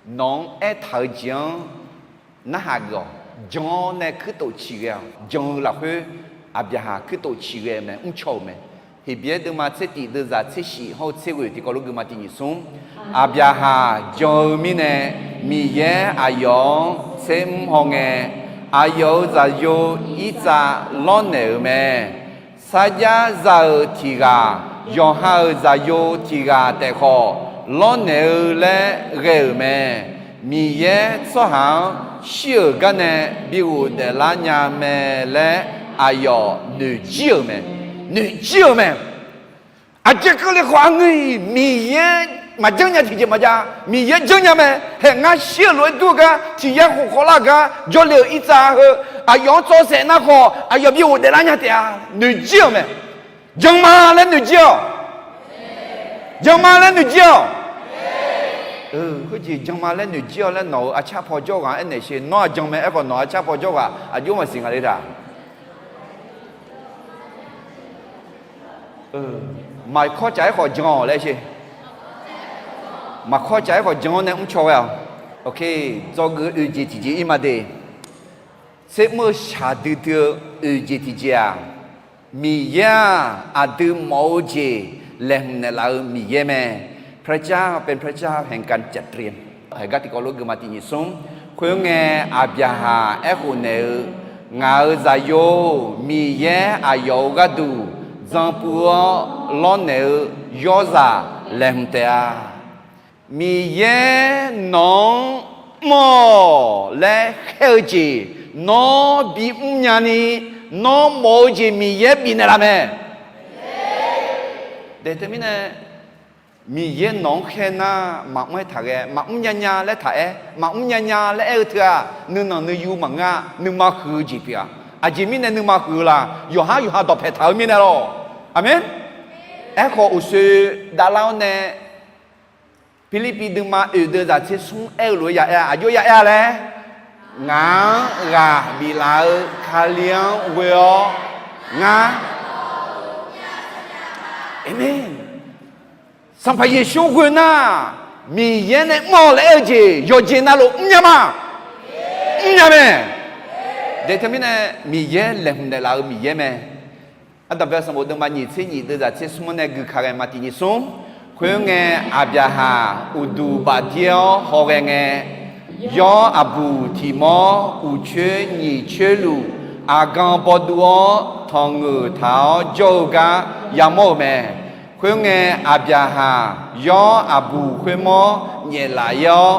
nawq-anr aertaq-eu jeq-anr narhaq geuf-awq. Jan-awr nae kuirtof ciqghae-awq. Jan-eu lafkhoer Aqbyaqhaq kuirtof ciqghae-eu mae, mrcaw-euq mae. Heqbyaer deuvma tser tif deuvzaq tser shif hawr-eu tser ghoeq tiqkawv lof geuvma tiq nyiq smr. Aqbyaqhaq jan-eu mirnae, Miqyaer aqyawf-anr tser mr hawngae, aqyawf-euq zaqyo irtsav lawrnaeq-euq mae. Sarjax za-euq tiq ghaq, yawqha-euq zaqyo tiq ghaq taef khawf, lawrnaeq-eu laer ghae-euq mae. Miqyaer tsawrhaq-anr shir-euq gar nae bi ghofdaef lar nya mae laer aqyawf noeqjir-euq mae. Noeqjir-euq mae. Aqjeq keuvle khawf aqngeur-iq Miqyaer maqjanr nya tiqjeq maqjav, Miqyaer janrnya mae. Haeq ngar shir-euq lof-aer dur-eu gar, tiq yar khof khawvlar-eu gar, jawrle-euq irtsav heu, aqyawf-anr tsawv saef nar khawf, aqyawf bi ghofdaef lar nya taef-a. Noeqjir-euq mae. Jan ma laer noeqjir-awq. Jan ma laer noeqjir-awq. Khoerjeq jan ma laer noeqjir-awq laer nawq-euq arcar paw jawr ghaq-anr aernaeq sher. Nawr-aq jan mae aerkhawf nawq-euq arcar paw jawr ghaq aqjox maqsiq nga le taq. Maqkawr caf-aer khawf jan-awq laer sher. Maqkawr caf-aer khawf jan-awr nae mrcaw ghae-awq. Dzawgeuf oeq jeq tiqjeq ir ma de. Tser mr-eu shaqdui dui-eu oeq jeq tiqjeq-aq, Miqyaer-aq aqdui mawf-eu jeq laeqhmq naeqlaf-eu Miqyaer mae. พระเจ้าเป็นพระเจ้าแห่งการจัดเตรียม Haeq gar tiqkawv lof geufma tiq nyiq smr. Khoerngae, Aqbyaqhaq aerkhof naeq-eu, Ngaq-euq zaqyo-or, Miqyaer aqyawf-euq gharduq dzanpuiv-awr lawrnaeq-eu yawrzaq laeqhmq taef-a. Miqyaer nawq-anr mr-awq laer khaer-eu jeq nawr bimr nyani, nawr mawf-eu jeq Miqyaer bifnaeq laf mae. Daeq teumirnae, Miqyaer nawq-anr khaer nar maqmr-aer taqghae, maqmr nyanya laer taq-aer, maqmr nyanya laer aer-eu teu-aq, nuinanq nuiyu maqngeur-a, nuima huiq-eu jeq pyeuf-a. Aqjeq mirnae nuima huiq-eu laq, yawqhar yawqha dawqpaeq taq-eu mirnae lawq. Aqmeq. Aerkhawf uqshoe davlar-awr nae, Pirlirpiv deuvma oeq deuv zaq tser smr aer-eu lof-aer ya aer-a, aqjox ya aer-a laer, Ngaq-anr ghaq biflaf-eu Kali-anr ghoe-awr ngar, Aqmeq. Sanqpaq Yeqsur ghoe nar, Miqyaer nae mr-awq laer aer-eu jeq yawqjeq navluf mrnya ma. Mrnya mae. Daeq teumirnae, Miqyaer laeqhmq naeqlaf-eu Miqyaer mae. Ardanqbae sanqbof deuvma nyiq tser nyiq deuv zaq tser smr-anr nae guika ghae ma tiq nyiq smr. Khoerngae, Aqbyaqhaq uqduq bafdir-awr hawghae ngae, yawr aqbuq tiq mawr uqcoer nyiq coer luf aqgan bawduv-awr tanqngeuf taq-awr jawr-eu gar yamawr-euq mae. Khoerngae, Aqbyaqhaq yawr aqbuq khoermawr nyaeflaf-ir-awr,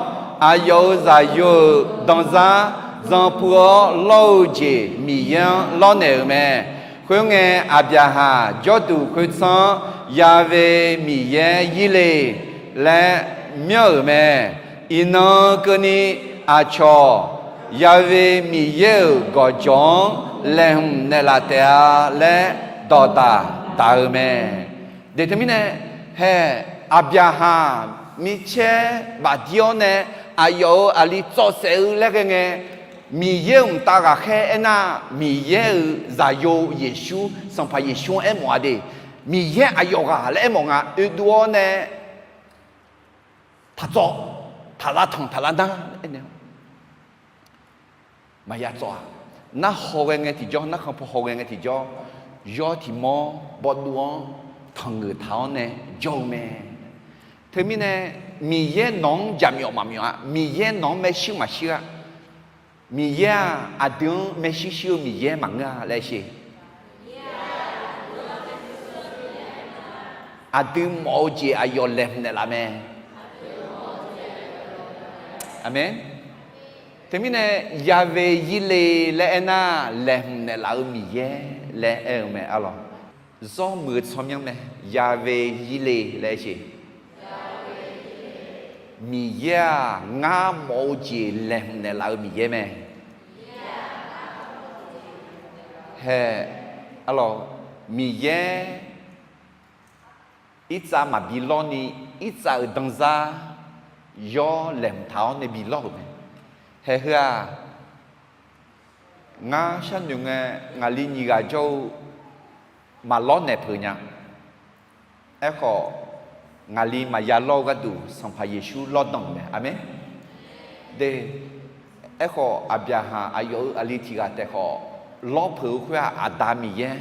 aqyawf-euq zaqyo-euq danzar dzanpuiv-awr lawr-eu jeq Miqyaer-anr lawrnaeq-euq mae. Khoerngae, Aqbyaqhaq jawrduq khoertsanr-anr Ya've Miqyaer ir le laer myanr-euq mae. Iqnan keuvni aqcawq Ya've Miqyaer-euq gawqjawq-anr laeqhmq naeqlaf taef-a laer dawqdaq taq-eu mae. De teumirnae, hae, Aqbyaqhaq micaer bafdir-awr nae aqyawf-euq aqli tsawv saef-eu laer ghae ngae, Miqyaer-euq mqtav ghaqkhaer aernar, Miqyaer-euq zaqyo Yeqsur, Sanqpaq Yeqsur-anr aermawf-a de. Miqyaer aqyawf ghaq laer aermawf nga, oedov-awr nae taqtsawv, taqlav tanq taqlav nar aernaeq-awr maqya tsawv-aq, narhaw ghae ngae tiqjawr, narkhan paw haw ghae ngae tiqjawr, yawr tiqmawr bawvduv-anr tanqngeuf taq-awr nae jawr-eu mae. Teumirnae, Miqyaer nawq-anr jaqmyawf maqmyawf-a, Miqyaer nawq-anr maershuir maqshuir-a. Miqyaer-aq, aqdui-anr maershuir shuir-eu Miqyaer maqngeur-a laer sher. Aqdui mawf-eu jeq aqyawf laeqhmq naeqlaf mae. Aqmeq. Teumirnae, Yahweh Yireh laer aernar, laeqhmq naeqlaf-eu Miqyaer laer aer-eu mae arlawq. Zawr muiq-eu tsawrmyanr mae. Yahweh Yireh laer aer sher. Miqyaer-aq, ngar mawf-eu jeq laeqhmq naeqlaf-eu Miqyaer mae. Hae, arlawq, Miqyaer irtsav maqbi lawrni, irtsav-euq danzar yawr laeqhmq taq-awr nae bi lawr-euq mae. Hae heu-aq, ngar sharnoeq ngae, ngaqli nyiq ghaq jawr-eu maqlawr naeq peuq nya. Aerkhawf, ngaqli maqya lawr-eu gharduq Sanqpaq Yeqsur lawr danq-euq mae. Aqmeq. De, aerkhawf Aqbyaqhaq aqyawf-euq aqli tiq ghaq taef khawf, lawr peuq-eu khoer-aq, Aqda Miqyaer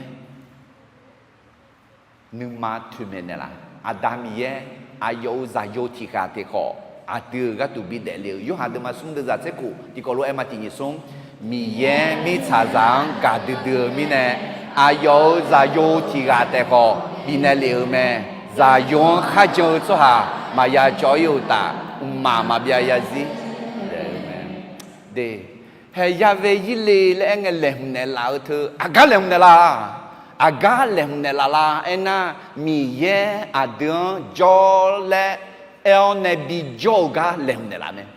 nuima toeqmaeq naeqlaf. Aqda Miqyaer aqyawf-euq zaqyo tiq ghaq taef khawf, aqdui-euq gharduq bidaef le-euq. Yorhaq deuvma smr deuvzaq tser khof tiqkawv lof-aer ma tiq nyiq smr, Miqyaer mirtsaqzaq-anr gaqdui dui-eu mirnae, aqyawf-euq zaqyo tiq ghaq taef khawf bifnaeq lef-euq mae. Zaqyo-anr kharjan-eu tsawrhaq maqya cawv-ir-eu uqtaf, mqmaq maqbyav zarzir. De, hae Yahweh Yireh laer aer ngae laeqhmq naeqlaf-eu teu, aqgar laeqhmq naeqlaf-a. Aqgar laeqhmq naeqlaf la aernar, Miqyaer aqdui-anr jawr laer aer-awr nae bijawr-eu gar laeqhmq naeqlaf mae.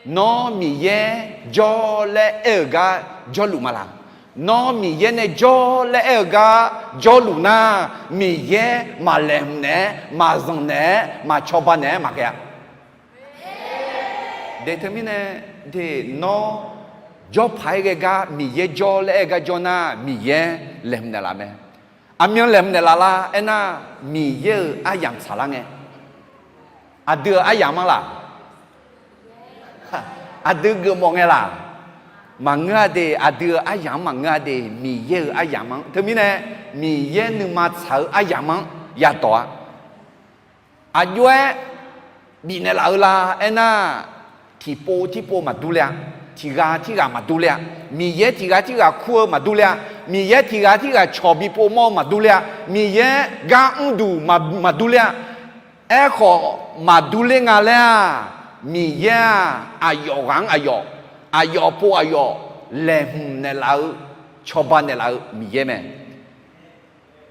Nawr Miqyaer jawr laer aer-eu gar jawrluf ma laq? Nawr Miqyaer nae jawr laer aer-eu gar jawrluf nar, Miqyaer maqlaeqhmq naeq-aer, maqzanq naeq-aer, maqcawba naeq-aer maqghae-a. De teumirnae, de, nawr jawrpaq-aer ghae gar Miqyaer jawr laer aer-eu gar jawr nar, Miqyaer laeqhmq naeqlaf mae. Aqmyan laeqhmq naeqlaf la aernar, Miqyaer-euq aryamq tsaqlar ngae, aqdui-euq aryamq-anr laq? Aqdui geufmawf ngae laq? Maqngeur-a de. Aqdui-euq aryamq-anr maqngeur-a de. Miqyaer-euq aryamq-anr. Teumirnae, Miqyaer nuima tsaq-eu aryamq-anr yadawq-a. Aqjox-aer bifnaeq laf-eu la aernar, tiqpov tirpov maqdur le-a. Tiqghaq tirghaq maqdur le-a. Miqyaer tiqghaq tirghaq kur-eu maqdur le-a. Miqyaer tiqghaq tirghaq cawq bi povmawr-eu maqdur le-a. Miqyaer gar mrduq maqdur le-a. Aerkhawf, maqdur ler nga laer-aq, Miqyaer-aq, aqyawf ghaq-anr aqyawf, aqyawf pov aqyawf laeqhmq naeqlaf-eu, cawba naeqlaf-eu Miqyaer mae.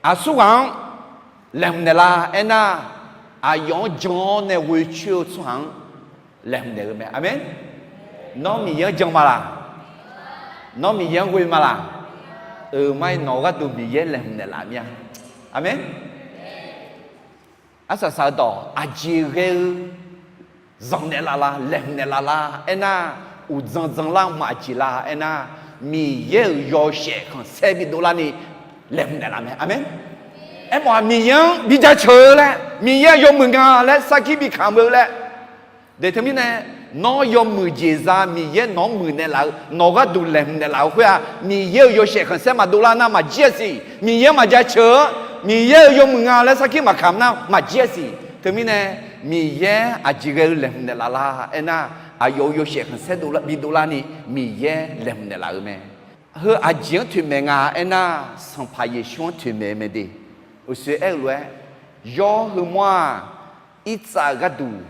Aqsur ghaq-anr laeqhmq naeqlaf aernar, aqyawf-anr jan-awr nae ghoe coer-eu tsawrhaq-anr laeqhmq naeq-eu mae. Aqmeq. Nawr Miqyaer-anr jan ma laq? Nawr Miqyaer-anr ghoe ma laq? Euq, ma-ir, nawq gharduq Miqyaer laeqhmq naeqlaf mir-a. Aqmeq. Arsaq saq-eu dawq, aqjeq ghae-eu zanq naeqlaf la, laeqhmq naeqlaf la aernar, uqdzan dzanlar maqjeq la aernar, Miqyaer-euq yawshaef khanqsaer bidov larni laeqhmq naeqlaf mae. Aqmeq. Aermawf-aq, Miqyaer-anr bi jaceuq-eu laer, Miqyaer-anr yawmuiq nga laer sarkir bi kamq-eu laer. De teumirnae, nawr yawmuiq jeq za Miqyaer nawq-anr muiqnaeq laf-eu, nawq gharduq laeqhmq naeqlaf-eu khoer-aq, Miqyaer-euq yawshaef khanqsaer maqdov lar nar maqjir-a siq. Miqyaer maqjaceuq-eu, Miqyaer-euq yawmuiq nga laer sarkir maqkamq nar maqjir-a siq. Teumirnae, Miqyaer aqjeq ghae-eu laeqhmq naeqlaf la aernar, aqyawf-euq yawshaef khanqsaer bidov larni Miqyaer laeqhmq naeqlaf-eu mae. Heu aqjeq-anr toeqmaeq nga aernar, Sanqpaq Yeqsur-anr toeqmaeq-eu mae de. Uqshoe aer-eu lof-aer, yawr heumawr-aq, irtsav-euq gharduq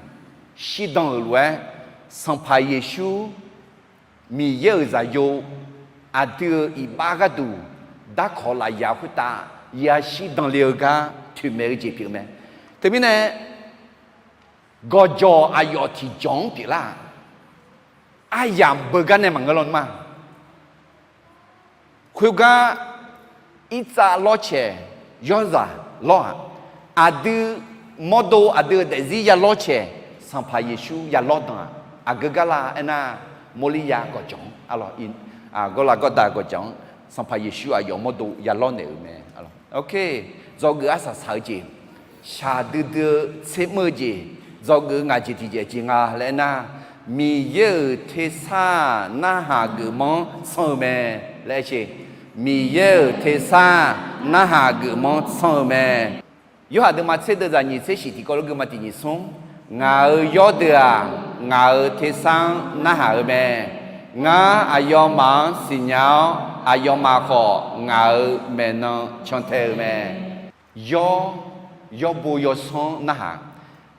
shirdan-euq lof-aer, Sanqpaq Yeqsur, Miqyaer-euq zaqyo, aqdui-euq iqbax gharduq darkawq lafyaq khoertav yashir danle-eu gar toeqmaeq-eu jeq pyeuf mae. Teumirnae, gawqjawq aqyawf tiqjawq-anr pyeuflar-aq, aryamq beugar nae maqngeur lawnmr-a. Khoergar, irtsav lawrcaeq, Yawrzaq lawr-aq, aqdui mawrdo aqdui-euq daefzir ya lawr cae, Sanqpaq Yeqsur ya lawr dan-aq, aqgeu gar lar aernar, Mawrliya gawqjawq-anr, gawrlaf gawrda gawqjawq-anr, Sanqpaq Yeqsur aqyawf mawrdo ya lawr naeq-euq mae. Dzawgeuf arsaq saq-eu jeq, shaqdui dui-eu tser mr-eu jeq, dzawgeuf ngaq jeq tiqjeq jeq nga laer aernar, Miqyaer-euq tersar-aq narhaq geufmanr tsanr-eu mae laer aer ce. Miqyaer-euq tersar-aq narhaq geufmanr tsanr-eu mae. Yorhaq deuvma tser deuvzaq nyiq tser shif tiqkawv lof geuvma tiq nyiq smr, ngaq-euq yawrdeuq-aq, ngaq-euq tersar-anr narhaq-eu mae. Ngar aqyawfmaf-anr siqnya-awr, aqyawfmaf khawf ngaq-euq maeqnan cantae-eu mae. Yawr, yawrbo yawsanr narhaq.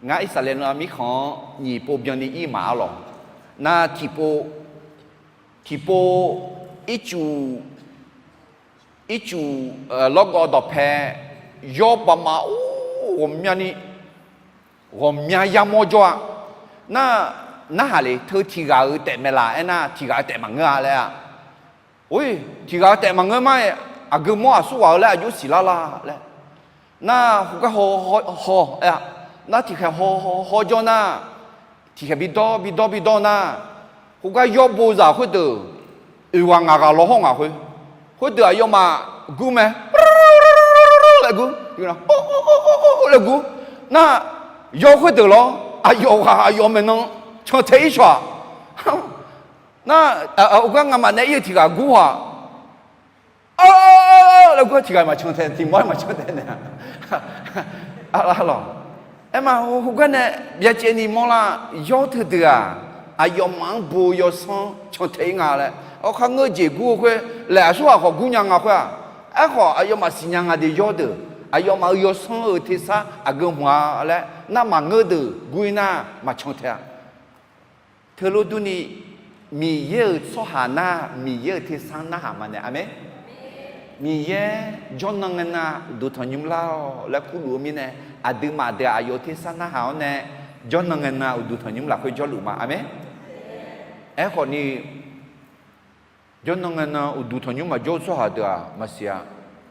Ngar Irsaqleqlav mirkhanq-anr nyiq pov byanni ir maqar lawq. Nar tiqpov, tiqpov ircuf, ircuf lawrgawv dawqpae yawr baqmaf-or ghawqmyani, ghawqmya yamawr jawr-a. Nar, narhaq le teu tiq ghaq-euq taef mae laf aernar, tiq ghaq-euq taef maqngeur-a laer-a. Or, tiq ghaq-euq taef maqngeur mar-iq, aqgeu mawr aqsur ghaq-eu laer aqjox siqlar la laer. Nar khoergar haw, haw, haw aer-a. Nar tiqkhaeq haw, haw, haw jawr nar, tiqkhaeq bidawr, bidawr, bidawr nar, khoergar yawr bo zaq khoerdeuq, oeq ghaq ngaq ghaq law hawr ngaq khoer, khoerdeuq aqyawfmaf gur mae laer gur, laer gur. Nar, yawr khoerdeuq lawr, aqyawf ghaq aqyawf maeqnan cantae ir shawq-aq. Nar, oeq gar ngamaf nae ir-eu tiq ghaq gur-aq, laer gur tiq ghaq maqcan tae, tiq mawr-aer maqcan tae nae. Arlawq. Aerma, heugar nae byacaevni mawrlar, yawr teudeuq-aq, aqyawfmaf-anr bo yawsanr cantae ir nga laer. Awr khar ngeur jeq gur-eu khoer, laeq aqsur ghaq khawf gur nya nga khoer-aq, aerkhawf aqyawfmaf siqnya nga de yawrdeuq, aqyawfmaf-euq yawsanr-euq tersar aqgeu hmq-a laer nar maqngeur deuq gur ir nar maqcan tae-a. Teulof durni, Miqyaer-euq tsawrhaq nar, Miqyaer-euq tersar narhaq ma nae. Aqmeq. Miqyaer jawrnan ngae nan uqduq tanqnymr lar-awq laer kurluf-eu mirnae, aqduimaf deuq-aq aqyawf-euq tersar narhaq-awr nae, jawrnan ngae nan uqduq tanqnymr lafkhoer jawrluf ma. Aqmeq. Aerkhawf ni, jawrnan ngae nan uqduq tanqnymr maqjawr-eu tsawrhaq deuq-aq maqsiq-a.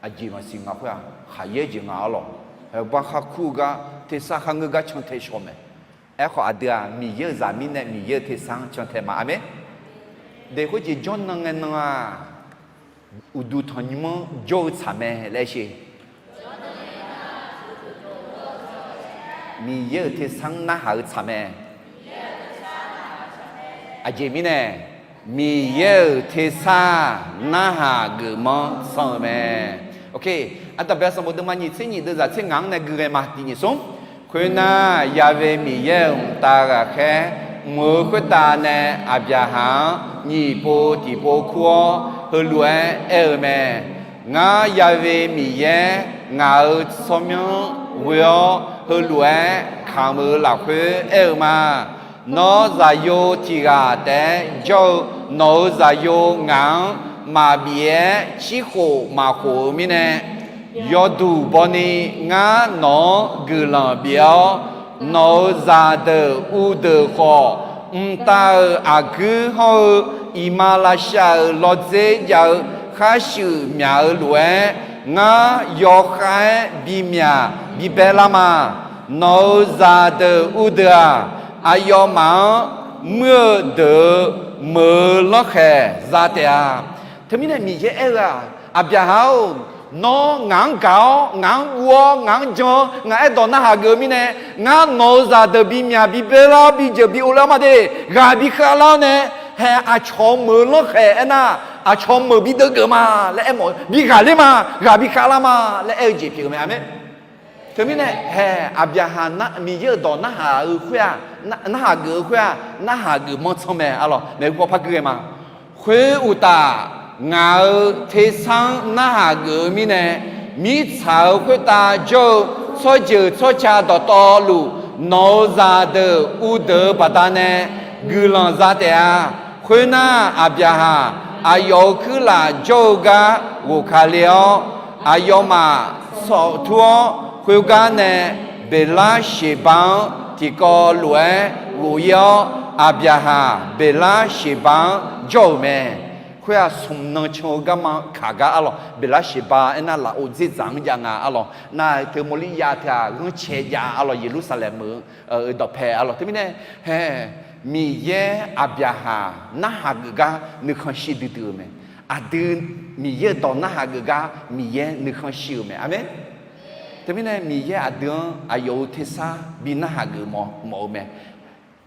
Aqjeq maqsiq nga khoer-aq, khaqyaer jeq nga arlawq. Haeq bar khar kur-eu gar, tersar khar ngeur gar cantae shaw mae. Aerkhawf aqdui-aq Miqyaer-euq zaq mirnae Miqyaer-euq tersar-anr cantae ma. Aqmeq. Daef khoerjeq jawrnan ngae nan-aq, uqduq tanqnymr-anr jawr-eu tsaq mae laer sher. Miqyaer-euq tersar-anr narhaq-eu tsaq mae. Aqjeq mirnae, Miqyaer-euq tersar narhaq geufmanr sanr-eu mae. Ok, Aqdaqbaq sanqbof deuvma nyiq tser nyiq deuvzaq tser ngaq-anr nae gui ghae ma tiq nyiq smr. Khoernar, Ya've Miqyaer-euq mqtav ghaqkhaer mq-eu khoertav nae Aqbyaqhaq-anr nyiq pov tiq pov kur-awr heulof-aer aer-eu mae. Ngar Ya've Miqyaer ngaq-euq tsawrmyanr ghoe-awr heulof-aer kamq-eu lafkhoer aer-eu ma. Nawr zaqyo tiq ghaq taef-aer jawr-eu nawq-euq zaqyo ngaq-anr maqbif-aer cirkhof maqkhof-eu mirnae, yawduq bawni ngar nawq-anr guiqlanq bif-awr, nawq-euq zaqdeuq uvdeuq khawf, mqtav-euq aqguir hawr-eu iqmalavshav-euq lawdzer jav-eu kharshuif myaq-eu lof-aer, ngar yawkhav-aer bimyaq bibae lar ma. Nawq-euq zaqdeuq uvdeuq-aq, aqyawfmaf-anr muir-eu deuq-euq meuq-eu lanrkhaeq za taef-a. Teumirnae Miqyaer aer-eu-aq, Aqbyaqhaq-or, nawr ngaq-anr gaq-awr, ngaq-anr guv-awr, ngaq-anr jan-awr, ngaq aerdawq narhaq geuf-eu mirnae, ngar nawq-euq zaqdeuq bimyaq bibae lar-awr, bijeuq bi ovlar-awr ma de, ghaq bi khav lar-awr nae, haeq aqcawq-eu meuq-eu lanrkhaeq aernar, aqcawq-eu meuq bi deuv geuf ma laer aermawf-eu, bi ghaqler ma, ghaq bi khav lar ma laer aer-eu jeq pyeuf-eu mae. Aqmeq. Teumirnae haeq Aqbyaqhaq nar, Miqyaer-euq dawq narhaq-eu khoer-aq, narhaq geuf-eu khoer-aq, narhaq geuf manr tsanr mae. Arlawq, maeqhu paw par gui ghae ma. Khoeruqtaf, ngaq-euq tersar-anr narhaq geuf-eu mirnae, mirtsaq-euq khoertav jawr-eu tsawrjeuq tsawrca dawqtawvluf, nawq-euq zaqdeuq uvdeuq-eu baqdanae guiqlanq za taef-a. Khoernar, Aqbyaqhaq aqyawf-euq kuirlaf jawr-eu gar ghof ka le-awr, aqyawfmaf sawf tur-awr, khoergar nae Beqlarsheqba-anr tiqkawv lof-aer ghof ir-awr, Aqbyaqhaq Beqlarsheqba-anr jawr-euq mae. Khoer-aq, smq nan can-eu garma kaq gar arlawq, Beqlarsheqba aernar lafov dzerdzaq-anr jav nga arlawq. Nar teu Mawrliryav teu-aq ghanrcae jav arlawq, Yeqlursaqlaeq meuq-eu dawqpae arlawq. Teumirnae, hae, Miqyaer Aqbyaqhaq narhaq geuf gar nuikhanr shir duidui-euq mae. Aqdui Miqyaer-euq dawq narhaq geuf gar Miqyaer nuikhanr shir-euq mae. Aqmeq. Teumirnae Miqyaer aqdui-anr aqyawf-euq tersar bi narhaq geuf mawf-eu mae.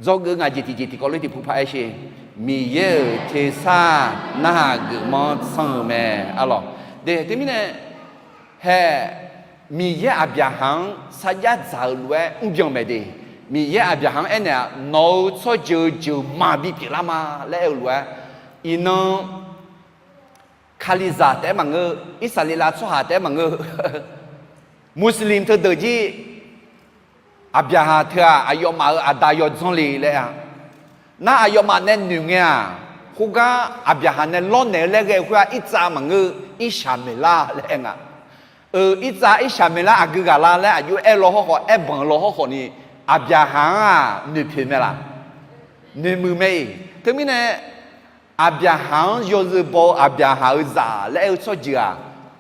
Dzawgeuf ngaq jeq tiqjeq tiqkawv lof tiqpov paq-aer sher. Miqyaer-euq tersar narhaq geufmanr tsanr-eu mae arlawq. De, teumirnae, hae, Miqyaer Aqbyaqhaq-anr sarjax dzaq-euq lof-aer mrbyan mae de. Miqyaer Aqbyaqhaq-anr aernaeq-aq, nawq-euq tsawrjeuq-eu jeuq maqbi pyeuflar ma laer aer-eu lof-aer, iqnan Kalizaq taef-aer maqngeur, Irsaqleqlav tsawrhaq taef-aer maqngeur, Muslim teudeuq jir, Aqbyaqhaq teu-aq aqyawfmaf-euq aqda yawdzanr le laer-a. Nar aqyawfmaf nae noeq ngae-aq, khoergar Aqbyaqhaq nae lawrnaeq-eu laer ghae-eu khoer-aq, Irtsav maqngeur, Irshaqmeqlar laer aer nga. Eu, Irtsav Irshaqmeqlar aqgeu ghaq la laer aqjox-aer law hawrkhawf, aer banq law hawrkhawf ni, Aqbyaqhaq-anr-aq noeqpoeq mae laf? Noeqmuiq mae-iq. Teumirnae, Aqbyaqhaq-anr yawzeu baw-eu Aqbyaqhaq-euq zaq laer aer-eu tsawrjeuq-aq,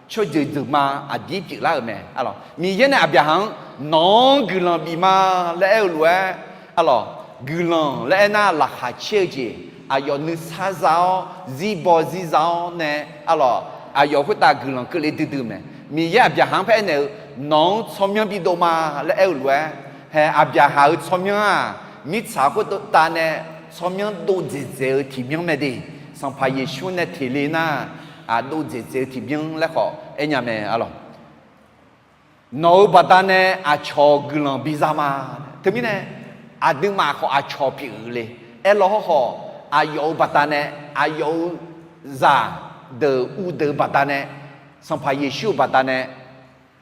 tsawrjeuq jeuq ma aqdir pyeuflar-euq mae arlawq. Miqyaer nae Aqbyaqhaq-anr nawq-anr guiqlanq bif ma laer aer-eu lof-aer arlawq, guiqlanq laer aernar laqkhaq caer-eu jeq, aqyawf nuisar za-awr zirbaw zirza-awr nae arlawq, aqyawf khoertav guiqlanq keuvle duidui mae. Miqyaer Aqbyaqhaq-anr paer aernaeq-eu, nawq-anr tsawrmyanr bidov ma laer aer-eu lof-aer, hae, Aqbyaqhaq-euq tsawrmyanr-aq, mirtsaq khoertav nae tsawrmyanr dov dzaeqdzaeq-eu tiqmyanr mae de. Sanqpaq Yeqsur nae teq le nar, aq, dov dzaeqdzaeq-eu tiqmyanr laer khawf aernya mae arlawq. Nawq-euq baqdanae aqcawq guiqlanq biza ma. Teumirnae, aqduimaf khawf aqcawq pyeuf-eu le. Aerlaw hawrkhawf, aqyawf-euq baqdanae, aqyawf-euq zaqdeuq uvdeuq-eu baqdanae, Sanqpaq Yeqsur-euq baqdanae,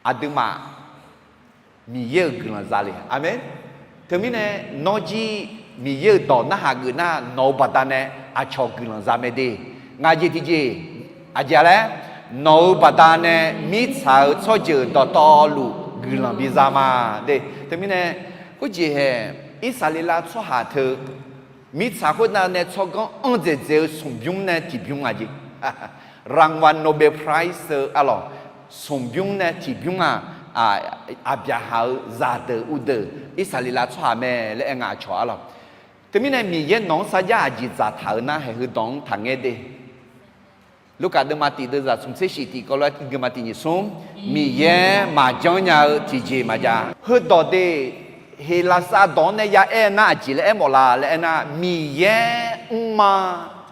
aqduimaf Miqyaer-euq guiqlanq za le. Aqmeq. Teumirnae, nawr jir Miqyaer-euq dawq narhaq geuf nar, nawq-euq baqdanae aqcawq guiqlanq za mae de. Ngaq jeq tiqjeq, aqjeq laer, nawq-euq baqdanae mirtsaq-euq tsawrjeuq dawqtawvluf guiqlanq biza ma de. Teumirnae, khoerjeq hae, Irsaqleqlav tsawrhaq teu mirtsaq khoernav nae tsawrganr anr dzaeqdzaeq-eu smqbymr nae tiqbymr-aq jeq, รางวัลโนเบลไพรส์ eu arlawq, smqbymr nae tiqbymr-aq, Aqbyaqhaq-euq zaqdeuq uvdeuq Irsaqleqlav tsawrhaq mae laer aer nga aqcawq arlawq. Teumirnae Miqyaer nawq-anr sarjax aqjeq dzaqtaq-euq nar haeq heudawq-anr taqngaer de. Lurkaf deuvma tiq deuvzaq smqtser shif tiq kawv lof-aer deuvma tiq nyiq smr, Miqyaer maqjanr nya-eu tiqjeq maqjav. Heudawq de, Heqlaqsar dawq-anr nae ya aer nar aqjeq laer aermawf la laer aernar, Miqyaer mrma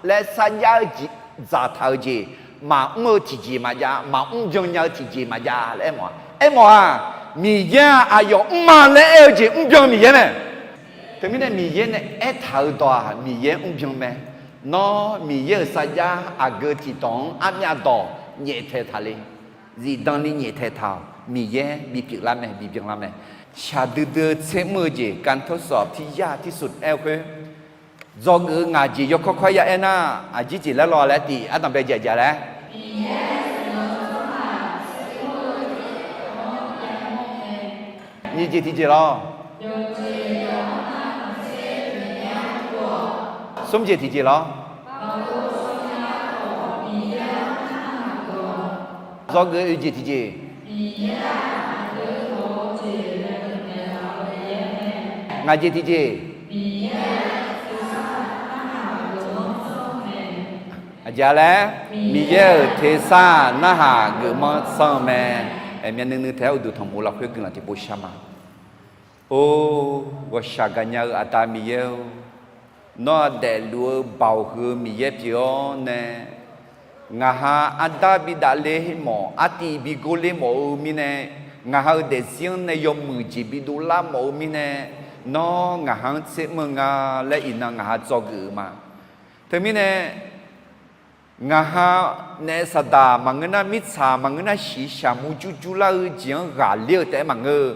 laer sarjax-eu jeq dzaqtaq-eu jeq, maqmr-eu tiqjeq maqjav, maqmr byan nya-eu tiqjeq maqjav laer aermawf-a. Aermawf-aq, Miqyaer-aq aqyawf mrma laer aer-eu jeq mrbyan Miqyaer mae. Teumirnae Miqyaer nae aertaq-euq dawq-aq Miqyaer mrbyan mae. Nawr Miqyaer-euq sarjax aqgeu tiqdawq-anr armyav dawq nyaeftaeq taq le. Zifdan ni nyaeftaeq taq-awq. Miqyaer bipyeuf lar mae, bibyan lar mae. Shaqdui dui-eu tser mr-eu jeq การทดสอบที่ยากที่สุด aer-eu khoer, dzawgeuf-eu ngaq jeq yawkawr kawr ya aer nar, aqjir jeq laer law laer tiq ardanq bae jaqjaq laer. Nyiq jeq tiqjeq lawr. Smr jeq tiqjeq lawr. Dzawgeuf-eu oeq jeq tiqjeq. Ngaq jeq tiqjeq. Aqjeq laer, Miqyaer-euq tersar narhaq geufmanr tsanr-eu mae. Myavnuiv nuiv taef-aer uqduq tanqmoq lafkhoer guiqlanq tiqpov shar ma. Or, ghawqshaq gaqnya-eu Aqda Miqyaer-or, nawr-aq daefluf-eu baoq huiq-eu Miqyaer pyeuf-awr nae, ngaq ha ardav bidavler mawf, artiv bigorler mawf-eu mirnae, ngaq ha-euq daefzir-anr nae yawmuiq jeq bidovlar mawf-eu mirnae, nawr ngaq ha-anr tser mr-eu nga laer iqnan ngaq ha dzawgeuf-eu ma. Teumirnae, ngaq ha naef saqdaq maqngeur nar, mirtsaq maqngeur nar, shiqshaq murjur jurlar-eu jeq-anr ghaqler-eu taef-aer maqngeur.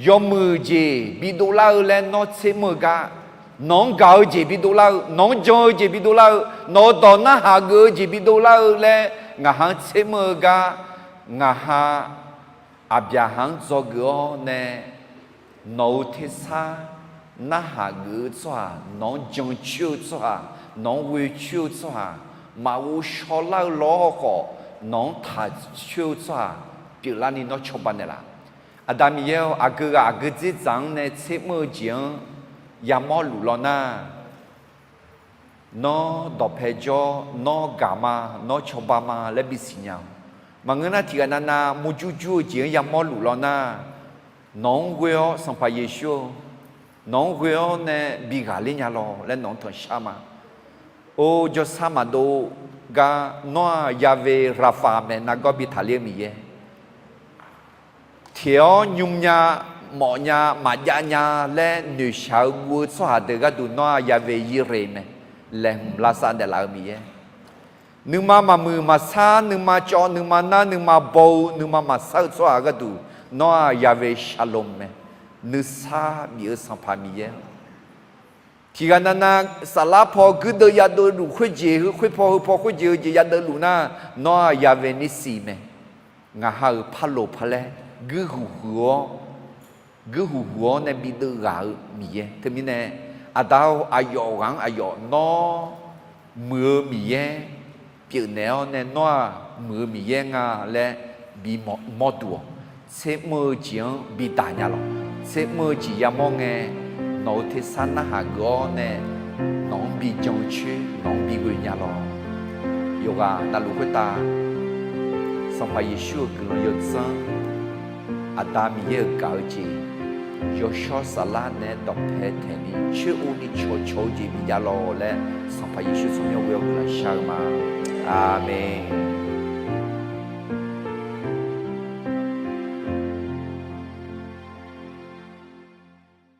Yawmuiq jeq bidovlar-eu laer nawr tser mr-eu gar, nawq-anr gaq-eu jeq bidovlar-eu, nawq-anr jan-eu jeq bidovlar-eu, nawq-euq dawq narhaq geuf-eu jeq bidovlar-eu laer ngaq ha-anr tser mr-eu gar, ngaq ha Aqbyaqhaq-anr dzawgeuf-awr nae, nawq-euq tersar narhaq geuf-eu tsawrhaq, nawq-anr jancoer-eu tsawrhaq, nawq-anr ghoecoer-eu tsawrhaq, maqghov shawlar-eu lawr khawf, nawq-anr taq coer-eu tsawrhaq pyeuflarni nawr cawba naeqlaf. Aqda Miqyaer-or, aqgeu ghaq aqgeu dzerdzaq-anr nae tsermr-eu jeq-anr yamawr luf law nar, nawr dawqpae jawr, nawr gaq ma, nawr cawba ma laer bisiq nya-awq. Maqngeur nar, tiqghaq navnav murjur jur-eu jeq-anr yamawr luf law nar, nawq-anr ghoe-awr Sanqpaq Yeqsur-or, nawq-anr ghoe-awr nae bi ghaqler nya lawq laer nawq-anr tanqshar ma. Or, jawrsar maqdov gar nawr-aq Yahweh Rapha mae, nargawr bi taqler-eu Miqyaer. Teq-awr nymr nya, mawf nya, maqjav nya laer noeqshaq-eu guv-eu tsawrhaq deuq gharduq nawr-aq Yahweh Yire mae, laeqhmq lavsav naeqlaf-eu Miqyaer. Nuima maqmuiq maqsar, nuima cawv, nuima nar, nuima baw-eu, nuima maqsar-eu tsawrhaq gharduq nawr-aq Yahweh Shalom mae, nuisar bif-eu Sanqpaq Miqyaer. Tiqghaq navnav saflar paw guirdeuv yadeuv luf khoerjeq heu khoerpaw, heu paw khoerjeq heu jeq yadeuv luf nar, nawr-aq Yahweh Nissi mae. Ngaq ha-euq parloq palaer guirhuq huiq-awr, guirhuq huiq-awr nae bideuv ghaq-eu Miqyaer. Teumirnae, Aqda-or, aqyawf ghaq-anr aqyawf nawr muiq-eu Miqyaer pyeufnaeq-awr nae nawr-aq muiq-eu Miqyaer nga laer bimawr duq-awq. Tsermr-eu jeq-anr bidaq nya lawq. Tsermr-eu jeq yamawr ngae, nawq-euq tersar narhaq geuf-awr nae nawq-anr bijan-eu coer nawq-anr bighoe nya lawq. Yawqghaq navluf khoertav Sanqpaq Yeqsur-euq guiqlanq yawdzanr, Aqda Miqyaer-euq gaq-eu jeq, yawshawr saflar nae dawqpae taeqni coer-eu ni cawqcawq-eu jeq bijav lawq laer Sanqpaq Yeqsur tsawrmyanr ghoe-awr guiqlanq shar-eu ma. Aqmeq.